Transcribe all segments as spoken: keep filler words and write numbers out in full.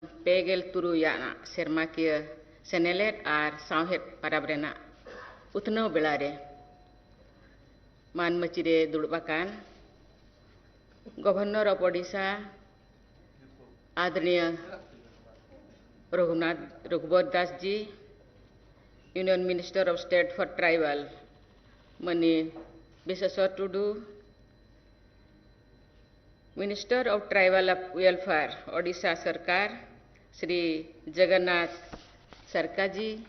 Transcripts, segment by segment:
ᱯᱮ ᱜᱮᱞ ᱛᱩᱨᱩᱭ ᱟᱱᱟᱜ ᱥᱮᱨᱢᱟᱠᱤᱭᱟᱹ ᱥᱮᱱᱮᱞᱮᱫ ᱟᱨ ᱥᱟᱶᱦᱮᱫ ᱯᱟᱨᱟᱵᱽ ᱨᱮᱱᱟᱜ ᱩᱛᱱᱟᱹᱣ ᱵᱮᱲᱟ ᱨᱮ ᱢᱟᱹᱱ ᱢᱟᱹᱪᱤ ᱨᱮ ᱫᱩᱲᱩᱵ ᱟᱠᱟᱱ Governor of Odisha, ᱟᱫᱚᱨᱚᱱᱤᱭᱚ Raghunath ᱨᱚᱜᱷᱩᱵᱚᱨ Das G, Union Minister of State for Tribal money ᱵᱤᱥᱮᱥᱣᱚᱨ Tudu, Minister of Tribal Welfare, Odisha ᱥᱚᱨᱠᱟᱨ, Shri Jagannath ᱥᱟᱨᱠᱟᱡᱤ,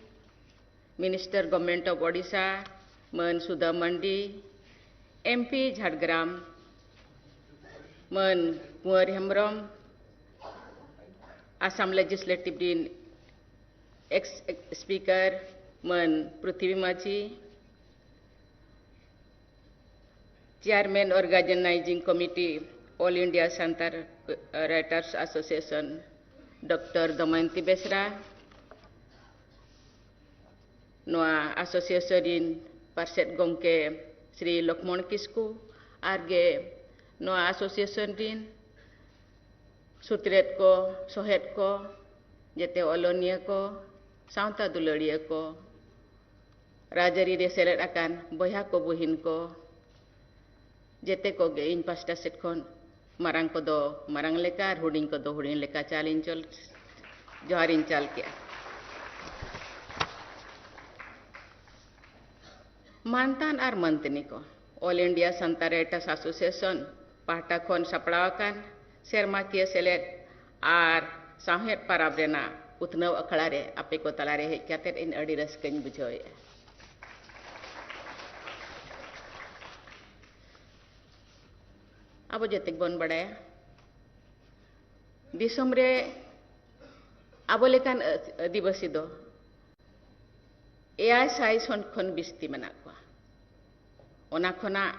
Minister, Government of Odisha, ᱢᱟᱹᱱ ᱥᱩᱫᱷᱟ ᱢᱟᱱᱰᱤ, ᱮᱢ ᱯᱤ ᱡᱷᱟᱲᱜᱨᱟᱢ, ᱢᱟᱹᱱ ᱠᱩᱸᱣᱟᱨ ᱦᱮᱢᱵᱨᱚᱢ, ᱟᱥᱟᱢ Legislative ᱨᱤᱱ ex Speaker, ᱢᱟᱹᱱ ᱯᱨᱤᱛᱷᱤᱵᱤ ᱢᱟᱹᱡᱷᱤ, Chairman Organizing Committee, All India Santal Writers Association, doctor Damayanti Besra, ᱱᱚᱣᱟ association ᱨᱤᱱ ᱯᱟᱨᱥᱮᱛ ᱜᱚᱢᱠᱮ ᱥᱨᱤ ᱞᱚᱠᱷᱢᱚᱬ ᱠᱤᱥᱠᱩ, ᱟᱨ ᱜᱮ ᱱᱚᱣᱟ association ᱨᱤᱱ ᱥᱩᱛᱨᱮᱛ ᱠᱚ, ᱥᱚᱦᱮᱫ ᱠᱚ, ᱡᱮᱛᱮ ᱚᱞᱚᱱᱤᱭᱟᱹ ᱠᱚ, ᱥᱟᱶᱛᱟ ᱫᱩᱞᱟᱹᱲᱤᱭᱟᱹ ᱠᱚ, ᱨᱟᱡᱽᱟᱹᱨᱤ ᱨᱮ ᱥᱮᱞᱮᱫ ᱟᱠᱟᱱ ᱵᱚᱭᱦᱟ ᱠᱚ, ᱵᱩᱦᱤᱱ ᱠᱚ, ᱡᱮᱛᱮ ᱠᱚᱜᱮ ᱤᱧ ᱯᱟᱥᱴᱟ ᱥᱮᱫ ᱠᱷᱚᱱ ᱢᱟᱨᱟᱝ ᱠᱚᱫᱚ ᱢᱟᱨᱟᱝ ᱞᱮᱠᱟ ᱟᱨ ᱦᱩᱰᱤᱧ ᱠᱚᱫᱚ ᱦᱩᱰᱤᱧ ᱞᱮᱠᱟ ᱪᱟᱞ ᱤᱧ ᱪᱚᱞ, ᱡᱚᱦᱟᱨ ᱤᱧ ᱪᱟᱞ ᱠᱮᱜᱼᱟ᱾ ᱢᱟᱱᱛᱟᱱ ᱟᱨ ᱢᱟᱱᱛᱟᱹᱱᱤ ᱠᱚ, All India Santal Writers Association ᱯᱟᱦᱴᱟ ᱠᱷᱚᱱ ᱥᱟᱯᱲᱟᱣ ᱟᱠᱟᱱ ᱥᱮᱨᱢᱟᱠᱤᱭᱟᱹ ᱥᱮᱞᱮᱫ ᱟᱨ ᱥᱟᱶᱦᱮᱫ ᱯᱟᱨᱟᱵᱽ ᱨᱮᱱᱟᱜ ᱩᱛᱱᱟᱹᱣ ᱟᱠᱷᱲᱟ ᱨᱮ ᱟᱯᱮ ᱠᱚ ᱛᱟᱞᱟᱨᱮ ᱦᱮᱡ ᱠᱟᱛᱮ ᱤᱧ ᱟᱹᱰᱤ ᱨᱟᱹᱥᱠᱟᱹᱧ ᱵᱩᱡᱷᱟᱹᱣᱮᱫᱼᱟ᱾ ᱟᱵᱚ ᱡᱮᱛᱮ ᱜᱮᱵᱚᱱ ᱵᱟᱲᱟᱭᱟ, ᱫᱤᱥᱚᱢ ᱨᱮ ᱟᱵᱚ ᱞᱮᱠᱟᱱ ᱟᱹ-, ᱟᱹᱫᱤᱵᱟᱹᱥᱤ ᱫᱚ ᱮᱭᱟᱭ ᱥᱟᱭ ᱠᱷᱚᱱ ᱵᱤᱥᱛᱤ ᱢᱮᱱᱟᱜ ᱠᱚᱣᱟ᱾ ᱚᱱᱟ ᱠᱷᱚᱱᱟᱜ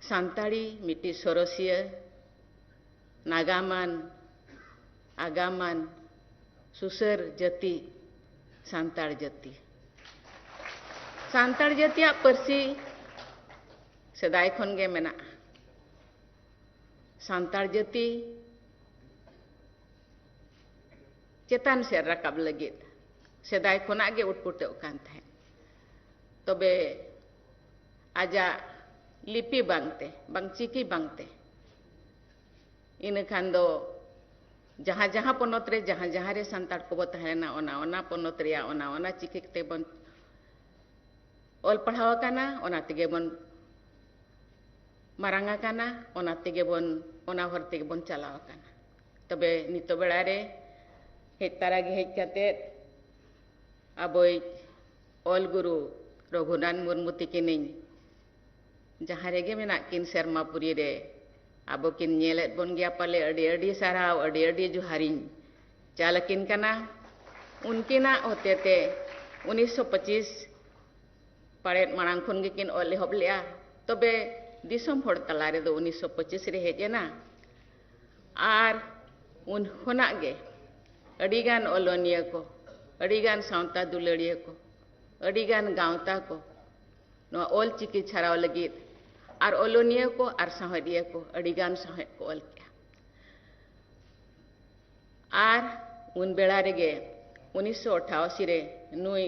ᱥᱟᱱᱛᱟᱲᱤ ᱢᱤᱫᱴᱤᱡ ᱥᱚᱨᱚᱥᱤᱭᱟᱹ, ᱱᱟᱜᱟᱢᱟᱱ, ᱟᱜᱟᱢᱟᱱ, ᱥᱩᱥᱟᱹᱨ ᱡᱟᱹᱛᱤ, ᱥᱟᱱᱛᱟᱲ ᱡᱟᱹᱛᱤ᱾ ᱥᱟᱱᱛᱟᱲ ᱡᱟᱹᱛᱤᱭᱟᱜ ᱯᱟᱹᱨᱥᱤ ᱥᱮᱫᱟᱭ ᱠᱷᱚᱱ ᱜᱮ ᱢᱮᱱᱟᱜᱼᱟ᱾ ᱥᱟᱱᱛᱟᱲ ᱡᱟᱹᱛᱤ ᱪᱮᱛᱟᱱ ᱥᱮᱫ ᱨᱟᱠᱟᱵ ᱞᱟᱹᱜᱤᱫ ᱥᱮᱫᱟᱭ ᱠᱷᱚᱱᱟᱜ ᱜᱮ ᱩᱴᱯᱩᱴᱟᱹᱜ ᱠᱟᱱ ᱛᱟᱦᱮᱸᱫ᱾ ᱛᱚᱵᱮ ᱟᱡᱟᱜ ᱞᱤᱯᱤ ᱵᱟᱝᱛᱮ, ᱵᱟᱝ ᱪᱤᱠᱤ ᱵᱟᱝᱛᱮ, ᱤᱱᱟᱹ ᱠᱷᱟᱱ ᱫᱚ ᱡᱟᱦᱟᱸ ᱡᱟᱦᱟᱸ ᱯᱚᱱᱚᱛ ᱨᱮ, ᱡᱟᱦᱟᱸ ᱡᱟᱦᱟᱸ ᱨᱮ ᱥᱟᱱᱛᱟᱲ ᱠᱚᱵᱚ ᱛᱟᱦᱮᱸ ᱞᱮᱱᱟ, ᱚᱱᱟ ᱚᱱᱟ ᱯᱚᱱᱚᱛ ᱨᱮᱭᱟᱜ ᱚᱱᱟ ᱚᱱᱟ ᱪᱤᱠᱤ ᱛᱮᱵᱚᱱ ᱚᱞ ᱯᱟᱲᱦᱟᱣ ᱟᱠᱟᱱᱟ, ᱚᱱᱟ ᱛᱮᱜᱮ ᱵᱚᱱ ᱢᱟᱨᱟᱝ ᱟᱠᱟᱱᱟ, ᱚᱱᱟ ᱛᱮᱜᱮ ᱵᱚᱱ, ᱚᱱᱟ ᱦᱚᱨ ᱛᱮᱜᱮ ᱵᱚᱱ ᱪᱟᱞᱟᱣ ᱟᱠᱟᱱᱟ᱾ ᱛᱚᱵᱮ ᱱᱤᱛᱚᱜ ᱵᱮᱲᱟ ᱨᱮ ᱦᱮᱡ ᱛᱟᱨᱟ ᱜᱮ ᱦᱮᱡ ᱠᱟᱛᱮᱫ ᱟᱵᱚᱭᱤᱡ ᱚᱞ ᱜᱩᱨᱩ ᱨᱚᱜᱷᱩᱱᱟᱛᱷ ᱢᱩᱨᱢᱩ ᱛᱤᱠᱤᱱᱤᱧ ᱡᱟᱦᱟᱸ ᱨᱮᱜᱮ ᱢᱮᱱᱟᱜ ᱠᱤᱱ ᱥᱮᱨᱢᱟᱯᱩᱨᱤ ᱨᱮ, ᱟᱵᱚ ᱠᱤᱱ ᱧᱮᱞᱮᱫ ᱵᱚᱱ ᱜᱮᱭᱟ ᱯᱟᱞᱮ, ᱟᱹᱰᱤ ᱟᱹᱰᱤ ᱥᱟᱨᱦᱟᱣ, ᱟᱹᱰᱤ ᱟᱹᱰᱤ ᱡᱚᱦᱟᱨᱤᱧ ᱪᱟᱞ ᱟᱹᱠᱤᱱ ᱠᱟᱱᱟ᱾ ᱩᱱᱠᱤᱱᱟᱜ ᱦᱚᱛᱮᱛᱮ ᱩᱱᱤᱥᱥᱚ ᱯᱚᱸᱪᱤᱥ ᱯᱟᱲᱮᱫ ᱢᱟᱲᱟᱝ ᱠᱷᱚᱱ ᱜᱮᱠᱤᱱ ᱚᱞ ᱮᱦᱚᱵ ᱞᱮᱫᱼᱟ, ᱛᱚᱵᱮ ᱫᱤᱥᱚᱢ ᱦᱚᱲ ᱛᱟᱞᱟ ᱨᱮᱫᱚ ᱩᱱᱤᱥᱥᱚ ᱯᱚᱸᱪᱤᱥ ᱨᱮ ᱦᱮᱡ ᱮᱱᱟ᱾ ᱟᱨ ᱩᱱ ᱠᱷᱚᱱᱟᱜ ᱜᱮ ᱟᱹᱰᱤᱜᱟᱱ ᱚᱞᱚᱱᱤᱭᱟᱹ ᱠᱚ, ᱟᱹᱰᱤᱜᱟᱱ ᱥᱟᱶᱛᱟ ᱫᱩᱞᱟᱹᱲᱤᱭᱟᱹ ᱠᱚ, ᱟᱹᱰᱤᱜᱟᱱ ᱜᱟᱶᱛᱟ ᱠᱚ ᱱᱚᱣᱟ ᱚᱞ ᱪᱤᱠᱤ ᱪᱷᱟᱨᱟᱣ ᱞᱟᱹᱜᱤᱫ ᱟᱨ ᱚᱞᱚᱱᱤᱭᱟᱹ ᱠᱚ ᱟᱨ ᱥᱟᱶᱦᱮᱫᱤᱭᱟᱹ ᱠᱚ ᱟᱹᱰᱤᱜᱟᱱ ᱥᱟᱶᱦᱮᱫ ᱠᱚ ᱚᱞ ᱠᱮᱜᱼᱟ᱾ ᱟᱨ ᱩᱱ ᱵᱮᱲᱟ ᱨᱮᱜᱮ ᱩᱱᱤᱥᱥᱚ ᱟᱴᱷᱟᱥᱤ ᱨᱮ ᱱᱩᱭ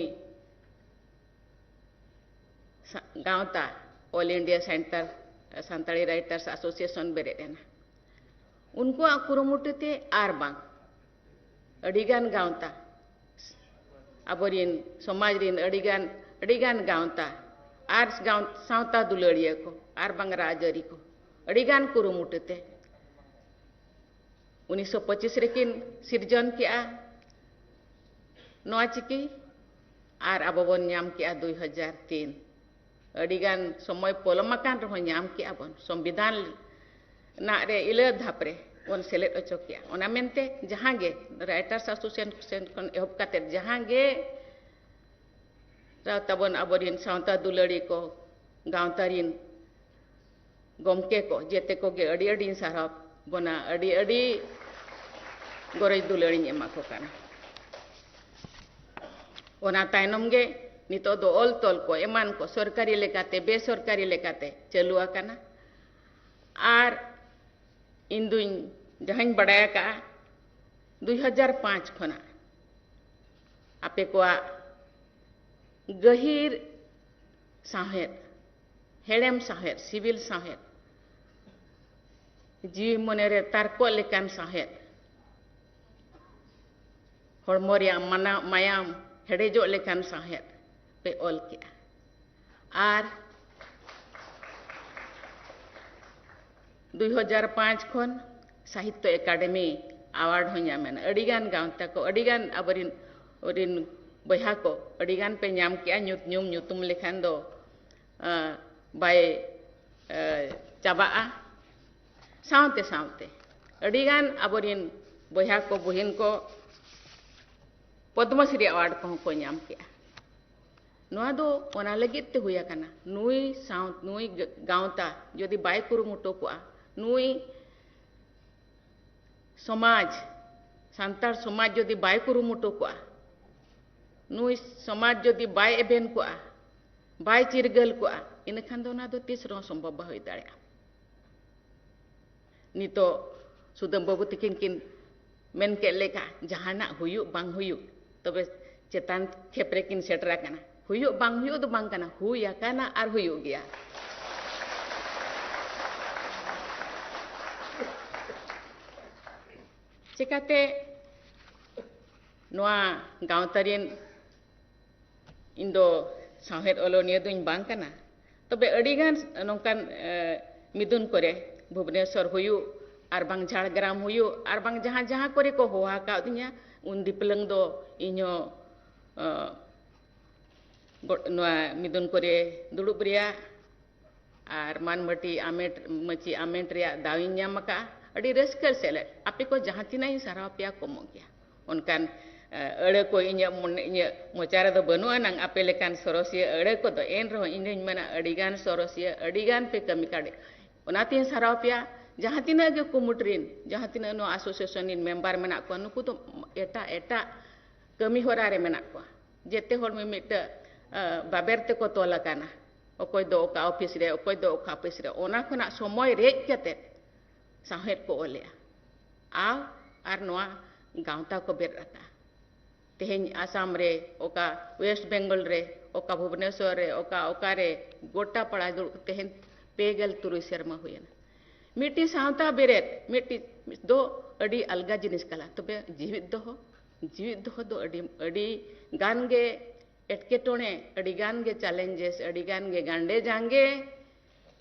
ᱥᱟ-, ᱜᱟᱶᱛᱟ All India Center Santali Writers Association ᱵᱮᱨᱮᱫ ᱮᱱᱟ᱾ ᱩᱱᱠᱩᱣᱟᱜ ᱠᱩᱨᱩᱢᱩᱴᱩ ᱛᱮ ᱟᱨ ᱵᱟᱝ ᱟᱹᱰᱤᱜᱟᱱ ᱜᱟᱶᱛᱟ, ᱟᱵᱚᱨᱤᱱ ᱥᱚᱢᱟᱡᱽ ᱨᱤᱱ ᱟᱹᱰᱤᱜᱟᱱ, ᱟᱹᱰᱤᱜᱟᱱ ᱜᱟᱶᱛᱟ ᱟᱨ ᱜᱟᱶ-, ᱥᱟᱶᱛᱟ ᱫᱩᱞᱟᱹᱲᱤᱭᱟᱹ ᱠᱚ ᱟᱨ ᱵᱟᱝ ᱨᱟᱡᱽᱟᱹᱨᱤ ᱠᱚ ᱟᱹᱰᱤᱜᱟᱱ ᱠᱩᱨᱩᱢᱩᱴᱩ ᱛᱮ ᱩᱱᱤᱥᱥᱚ ᱯᱚᱸᱪᱤᱥ ᱨᱮᱠᱤᱱ ᱥᱤᱨᱡᱚᱱ ᱠᱮᱜᱼᱟ ᱱᱚᱣᱟ ᱪᱤᱠᱤ, ᱟᱨ ᱟᱵᱚ ᱵᱚᱱ ᱧᱟᱢ ᱠᱮᱜᱼᱟ ᱫᱩᱭ ᱦᱟᱡᱟᱨ ᱛᱤᱱ᱾ ᱟᱹᱰᱤᱜᱟᱱ ᱥᱚᱢᱚᱭ ᱯᱚᱞᱚᱢ ᱟᱠᱟᱱ ᱨᱮᱦᱚᱸ ᱧᱟᱢ ᱠᱮᱜᱼᱟ ᱵᱚᱱ, ᱥᱚᱝᱵᱤᱫᱷᱟᱱ ᱨᱮᱱᱟᱜ ᱨᱮ ᱤᱞᱟᱹ ᱫᱷᱟᱯ ᱨᱮ ᱵᱚᱱ ᱥᱮᱞᱮᱫ ᱦᱚᱪᱚ ᱠᱮᱜᱼᱟ᱾ ᱚᱱᱟ ᱢᱮᱱᱛᱮ ᱡᱟᱦᱟᱸ ᱜᱮ Writers Association ᱠᱷᱚᱱ ᱮᱦᱚᱵ ᱠᱟᱛᱮ ᱡᱟᱦᱟᱸ ᱜᱮ ᱛᱟᱵᱚᱱ ᱟᱵᱚᱨᱤᱱ ᱥᱟᱶᱛᱟ ᱫᱩᱞᱟᱹᱲᱤ ᱠᱚ, ᱜᱟᱶᱛᱟ ᱨᱤᱱ ᱜᱚᱢᱠᱮ ᱠᱚ, ᱡᱮᱛᱮ ᱠᱚᱜᱮ ᱟᱹᱰᱤ ᱟᱹᱰᱤᱧ ᱥᱟᱨᱦᱟᱣ ᱵᱚᱱᱟ, ᱟᱹᱰᱤ ᱟᱹᱰᱤ ᱜᱚᱨᱚᱡᱽ ᱫᱩᱞᱟᱹᱲᱤᱧ ᱮᱢᱟ ᱠᱚ ᱠᱟᱱᱟ᱾ ᱚᱱᱟ ᱛᱟᱭᱱᱚᱢ ᱜᱮ ᱱᱤᱛᱚᱜ ᱫᱚ ᱚᱞ ᱛᱚᱞ ᱠᱚ ᱮᱢᱟᱱ ᱠᱚ ᱥᱚᱨᱠᱟᱨᱤ ᱞᱮᱠᱟᱛᱮ, ᱵᱮᱥᱚᱨᱠᱟᱨᱤ ᱞᱮᱠᱟᱛᱮ ᱪᱟᱹᱞᱩ ᱟᱠᱟᱱᱟ᱾ ᱟᱨ ᱤᱧ ᱫᱩᱧ ᱡᱟᱦᱟᱸᱧ ᱵᱟᱰᱟᱭ ᱟᱠᱟᱫᱼᱟ, ᱫᱩᱭ ᱦᱟᱡᱟᱨ ᱯᱟᱸᱪ ᱠᱷᱚᱱᱟᱜ ᱟᱯᱮ ᱠᱚᱣᱟᱜ ᱜᱟᱹᱦᱤᱨ ᱥᱟᱶᱦᱮᱫ, ᱦᱮᱲᱮᱢ ᱥᱟᱶᱦᱮᱫ, ᱥᱤᱵᱤᱞ ᱥᱟᱶᱦᱮᱫ, ᱡᱤᱣᱤ ᱢᱚᱱᱮᱨᱮ ᱛᱟᱨᱠᱚᱜ ᱞᱮᱠᱟᱱ ᱥᱟᱶᱦᱮᱫ, ᱦᱚᱲᱢᱚ ᱨᱮᱭᱟᱜ ᱢᱟᱱᱟ-, ᱢᱟᱭᱟᱢ ᱦᱮᱰᱮᱡᱚᱜ ᱞᱮᱠᱟᱱ ᱥᱟᱶᱦᱮᱫ ᱯᱮ ᱚᱞ ᱠᱮᱜᱼᱟ᱾ ᱟᱨ ᱫᱩᱭ ᱦᱟᱡᱟᱨ ᱯᱟᱸᱪ ᱠᱷᱚᱱ ᱥᱟᱦᱤᱛᱛᱚ ᱮᱠᱟᱰᱮᱢᱤ ᱟᱣᱟᱨᱰ ᱦᱚᱸ ᱧᱟᱢ ᱮᱱᱟ᱾ ᱟᱹᱰᱤᱜᱟᱱ ᱜᱟᱶᱛᱟ ᱠᱚ, ᱟᱹᱰᱤᱜᱟᱱ ᱟᱵᱚᱨᱤᱱ, ᱟᱵᱚᱨᱤᱱ ᱵᱚᱭᱦᱟ ᱠᱚ, ᱟᱹᱰᱤᱜᱟᱱ ᱯᱮ ᱧᱟᱢ ᱠᱮᱜᱼᱟ᱾ ᱧᱩᱛ-, ᱧᱩᱢ ᱧᱩᱛᱩᱢ ᱞᱮᱠᱷᱟᱱ ᱫᱚ, ᱟᱸ, ᱵᱟᱭ, ᱟᱸ, ᱪᱟᱵᱟᱜᱼᱟ᱾ ᱥᱟᱶᱛᱮ ᱥᱟᱶᱛᱮ ᱟᱹᱰᱤᱜᱟᱱ ᱟᱵᱚᱨᱤᱱ ᱵᱚᱭᱦᱟ ᱠᱚ, ᱵᱩᱦᱤᱱ ᱠᱚ ᱯᱚᱫᱽᱢᱚᱥᱨᱤ ᱟᱣᱟᱨᱰ ᱠᱚᱦᱚᱸ ᱠᱚ ᱧᱟᱢ ᱠᱮᱜᱼᱟ᱾ ᱱᱚᱣᱟ ᱫᱚ ᱚᱱᱟ ᱞᱟᱹᱜᱤᱫ ᱛᱮ ᱦᱩᱭ ᱟᱠᱟᱱᱟ, ᱱᱩᱭ ᱥᱟᱶ-, ᱱᱩᱭ ᱜ-, ᱜᱟᱶᱛᱟ ᱡᱩᱫᱤ ᱵᱟᱭ ᱠᱩᱨᱩᱢᱩᱴᱩ ᱠᱚᱜᱼᱟ, ᱱᱩᱭ ᱥᱚᱢᱟᱡᱽ, ᱥᱟᱱᱛᱟᱲ ᱥᱚᱢᱟᱡᱽ ᱡᱩᱫᱤ ᱵᱟᱭ ᱠᱩᱨᱩᱢᱩᱴᱩ ᱠᱚᱜᱼᱟ, ᱱᱩᱭ ᱥᱚᱢᱟᱡᱽ ᱡᱩᱫᱤ ᱵᱟᱭ ᱮᱵᱷᱮᱱ ᱠᱚᱜᱼᱟ, ᱵᱟᱭ ᱪᱤᱨᱜᱟᱹᱞ ᱠᱚᱜᱼᱟ, ᱤᱱᱟᱹᱠᱷᱟᱱ ᱫᱚ ᱚᱱᱟ ᱫᱚ ᱛᱤᱥ ᱨᱮᱦᱚᱸ ᱥᱚᱢᱵᱷᱚᱵ ᱵᱟᱝ ᱦᱩᱭ ᱫᱟᱲᱮᱭᱟᱜᱼᱟ᱾ ᱱᱤᱛᱚᱜ ᱥᱩᱫᱟᱹᱢ ᱵᱟᱹᱵᱩ ᱛᱤᱠᱤᱱ ᱠᱤᱱ ᱢᱮᱱ ᱠᱮᱫ ᱞᱮᱠᱟ, ᱡᱟᱦᱟᱱᱟᱜ ᱦᱩᱭᱩᱜ ᱵᱟᱝ ᱦᱩᱭᱩᱜ, ᱛᱚᱵᱮ ᱪᱮᱛᱟᱱ ᱠᱷᱮᱯ ᱨᱮᱠᱤᱱ ᱥᱮᱴᱮᱨ ᱟᱠᱟᱱᱟ᱾ ᱦᱩᱭᱩᱜ ᱵᱟᱝ ᱦᱩᱭᱩᱜ ᱫᱚ ᱵᱟᱝ ᱠᱟᱱᱟ, ᱦᱩᱭ ᱟᱠᱟᱱᱟ ᱟᱨ ᱦᱩᱭᱩᱜ ᱜᱮᱭᱟ᱾ ᱪᱮᱠᱟᱛᱮ ᱱᱚᱣᱟ ᱜᱟᱶᱛᱟ ᱨᱮᱱ ᱤᱧ ᱫᱚ ᱥᱟᱶᱦᱮᱫ ᱚᱞᱚᱱᱤᱭᱟᱹ ᱫᱚᱧ ᱵᱟᱝ ᱠᱟᱱᱟ, ᱛᱚᱵᱮ ᱟᱹᱰᱤᱜᱟᱱ ᱱᱚᱝᱠᱟᱱ, ᱮ, ᱢᱤᱫᱩᱱ ᱠᱚᱨᱮ, ᱵᱷᱩᱵᱽᱱᱮᱥᱚᱨ ᱦᱩᱭᱩᱜ, ᱟᱨ ᱵᱟᱝ ᱡᱷᱟᱲᱜᱨᱟᱢ ᱦᱩᱭᱩᱜ, ᱟᱨ ᱵᱟᱝ ᱡᱟᱦᱟᱸ ᱡᱟᱦᱟᱸ ᱠᱚᱨᱮ ᱠᱚ ᱦᱚᱦᱚ ᱟᱠᱟᱫᱤᱧᱟ, ᱩᱱ ᱫᱤᱯᱞᱟᱹᱝ ᱫᱚ ᱤᱧᱦᱚᱸ, ᱮ, ᱜᱚ-, ᱱᱚᱣᱟ ᱢᱤᱫᱩᱱ ᱠᱚᱨᱮ ᱫᱩᱲᱩᱵ ᱨᱮᱭᱟᱜ ᱟᱨ ᱢᱟᱹᱱ ᱢᱟᱹᱴᱤ ᱟᱢᱮᱴ, ᱢᱟᱹᱪᱤ ᱟᱢᱮᱴ ᱨᱮᱭᱟᱜ ᱫᱟᱣ ᱤᱧ ᱧᱟᱢ ᱟᱠᱟᱫᱼᱟ᱾ ᱟᱹᱰᱤ ᱨᱟᱹᱥᱠᱟᱹ ᱥᱮᱞᱮᱫ᱾ ᱟᱯᱮ ᱠᱚ ᱡᱟᱦᱟᱸ ᱛᱤᱱᱟᱹᱜ ᱤᱧ ᱥᱟᱨᱦᱟᱣ ᱯᱮᱭᱟ, ᱠᱚᱢᱚᱜ ᱜᱮᱭᱟ᱾ ᱚᱱᱠᱟᱱ, ᱮ, ᱟᱹᱲᱟᱹ ᱠᱚ ᱤᱧᱟᱹᱜ ᱢᱚᱱᱮ, ᱤᱧᱟᱹᱜ ᱢᱚᱪᱟ ᱨᱮᱫᱚ ᱵᱟᱹᱱᱩᱜ ᱟᱱᱟᱝ ᱟᱯᱮ ᱞᱮᱠᱟᱱ ᱥᱚᱨᱚᱥᱤᱭᱟᱹ ᱟᱹᱲᱟᱹ ᱠᱚᱫᱚ, ᱮᱱ ᱨᱮᱦᱚᱸ ᱤᱧ ᱫᱚᱧ ᱢᱮᱱᱟ, ᱟᱹᱰᱤᱜᱟᱱ ᱥᱚᱨᱚᱥᱤᱭᱟᱹ, ᱟᱹᱰᱤᱜᱟᱱ ᱯᱮ ᱠᱟᱹᱢᱤ ᱠᱟᱰᱮ᱾ ᱚᱱᱟᱛᱤᱧ ᱥᱟᱨᱦᱟᱣ ᱯᱮᱭᱟ᱾ ᱡᱟᱦᱟᱸ ᱛᱤᱱᱟᱹᱜ ᱜᱮ ᱠᱩᱢᱩᱴ ᱨᱤᱱ, ᱡᱟᱦᱟᱸ ᱛᱤᱱᱟᱹᱜ ᱱᱚᱣᱟ ᱟᱥᱳᱥᱤᱭᱮᱥᱚᱱ ᱨᱤᱱ ᱢᱮᱢᱵᱟᱨ ᱢᱮᱱᱟᱜ ᱠᱚᱣᱟ, ᱱᱩᱠᱩ ᱫᱚ ᱮᱴᱟᱜ ᱮᱴᱟᱜ ᱠᱟᱹᱢᱤ ᱦᱚᱨᱟ ᱨᱮ ᱢᱮᱱᱟᱜ ᱠᱚᱣᱟ᱾ ᱡᱮᱛᱮ ᱦᱚᱲ ᱢᱤᱢᱤᱫᱴᱟᱹᱜ, ᱮ, ᱵᱟᱵᱮᱨ ᱛᱮᱠᱚ ᱛᱚᱞ ᱟᱠᱟᱱᱟ᱾ ᱚᱠᱚᱭ ᱫᱚ ᱚᱠᱟ ᱚᱯᱷᱤᱥ ᱨᱮ, ᱚᱠᱚᱭ ᱫᱚ ᱚᱠᱟ ᱚᱯᱷᱤᱥ ᱨᱮ, ᱚᱱᱟ ᱠᱷᱚᱱᱟᱜ ᱥᱚᱢᱚᱭ ᱨᱮᱡ ᱠᱟᱛᱮ ᱥᱟᱶᱦᱮᱫ ᱠᱚ ᱚᱞᱮᱜᱼᱟ᱾ ᱟᱨ, ᱟᱨ ᱱᱚᱣᱟ ᱜᱟᱶᱛᱟ ᱠᱚ ᱵᱮᱨᱮᱫ ᱟᱠᱟᱫᱼᱟ᱾ ᱛᱮᱦᱮᱧ ᱟᱥᱟᱢ ᱨᱮ, ᱚᱠᱟ ᱣᱮᱥᱴ ᱵᱮᱝᱜᱚᱞ ᱨᱮ, ᱚᱠᱟ ᱵᱷᱩᱵᱽᱱᱮᱥᱚᱨ ᱨᱮ, ᱚᱠᱟ ᱚᱠᱟᱨᱮ ᱜᱚᱴᱟ ᱯᱟᱲᱟ ᱫᱩᱲᱩᱵ ᱛᱮᱦᱮᱧ ᱯᱮ ᱜᱮᱞ ᱛᱩᱨᱩᱭ ᱥᱮᱨᱢᱟ ᱦᱩᱭᱮᱱᱟ᱾ ᱢᱤᱫᱴᱤᱡ ᱥᱟᱶᱛᱟ ᱵᱮᱨᱮᱫ ᱢᱤᱫᱴᱤᱡ ᱫᱚ ᱟᱹᱰᱤ ᱟᱞᱜᱟ ᱡᱤᱱᱤᱥ ᱠᱟᱱᱟ, ᱛᱚᱵᱮ ᱡᱤᱣᱤᱫ ᱫᱚᱦᱚ, ᱡᱤᱣᱤᱫ ᱫᱚᱦᱚ ᱫᱚ ᱟᱹᱰᱤ, ᱟᱹᱰᱤ ᱜᱟᱱ ᱜᱮ ᱮᱴᱠᱮᱴᱚᱬᱮ, ᱟᱹᱰᱤ ᱜᱟᱱ ᱜᱮ ᱪᱮᱞᱮᱧᱡᱮᱥ, ᱟᱹᱰᱤ ᱜᱟᱱ ᱜᱮ ᱜᱟᱱᱰᱮ ᱡᱟᱸᱜᱮ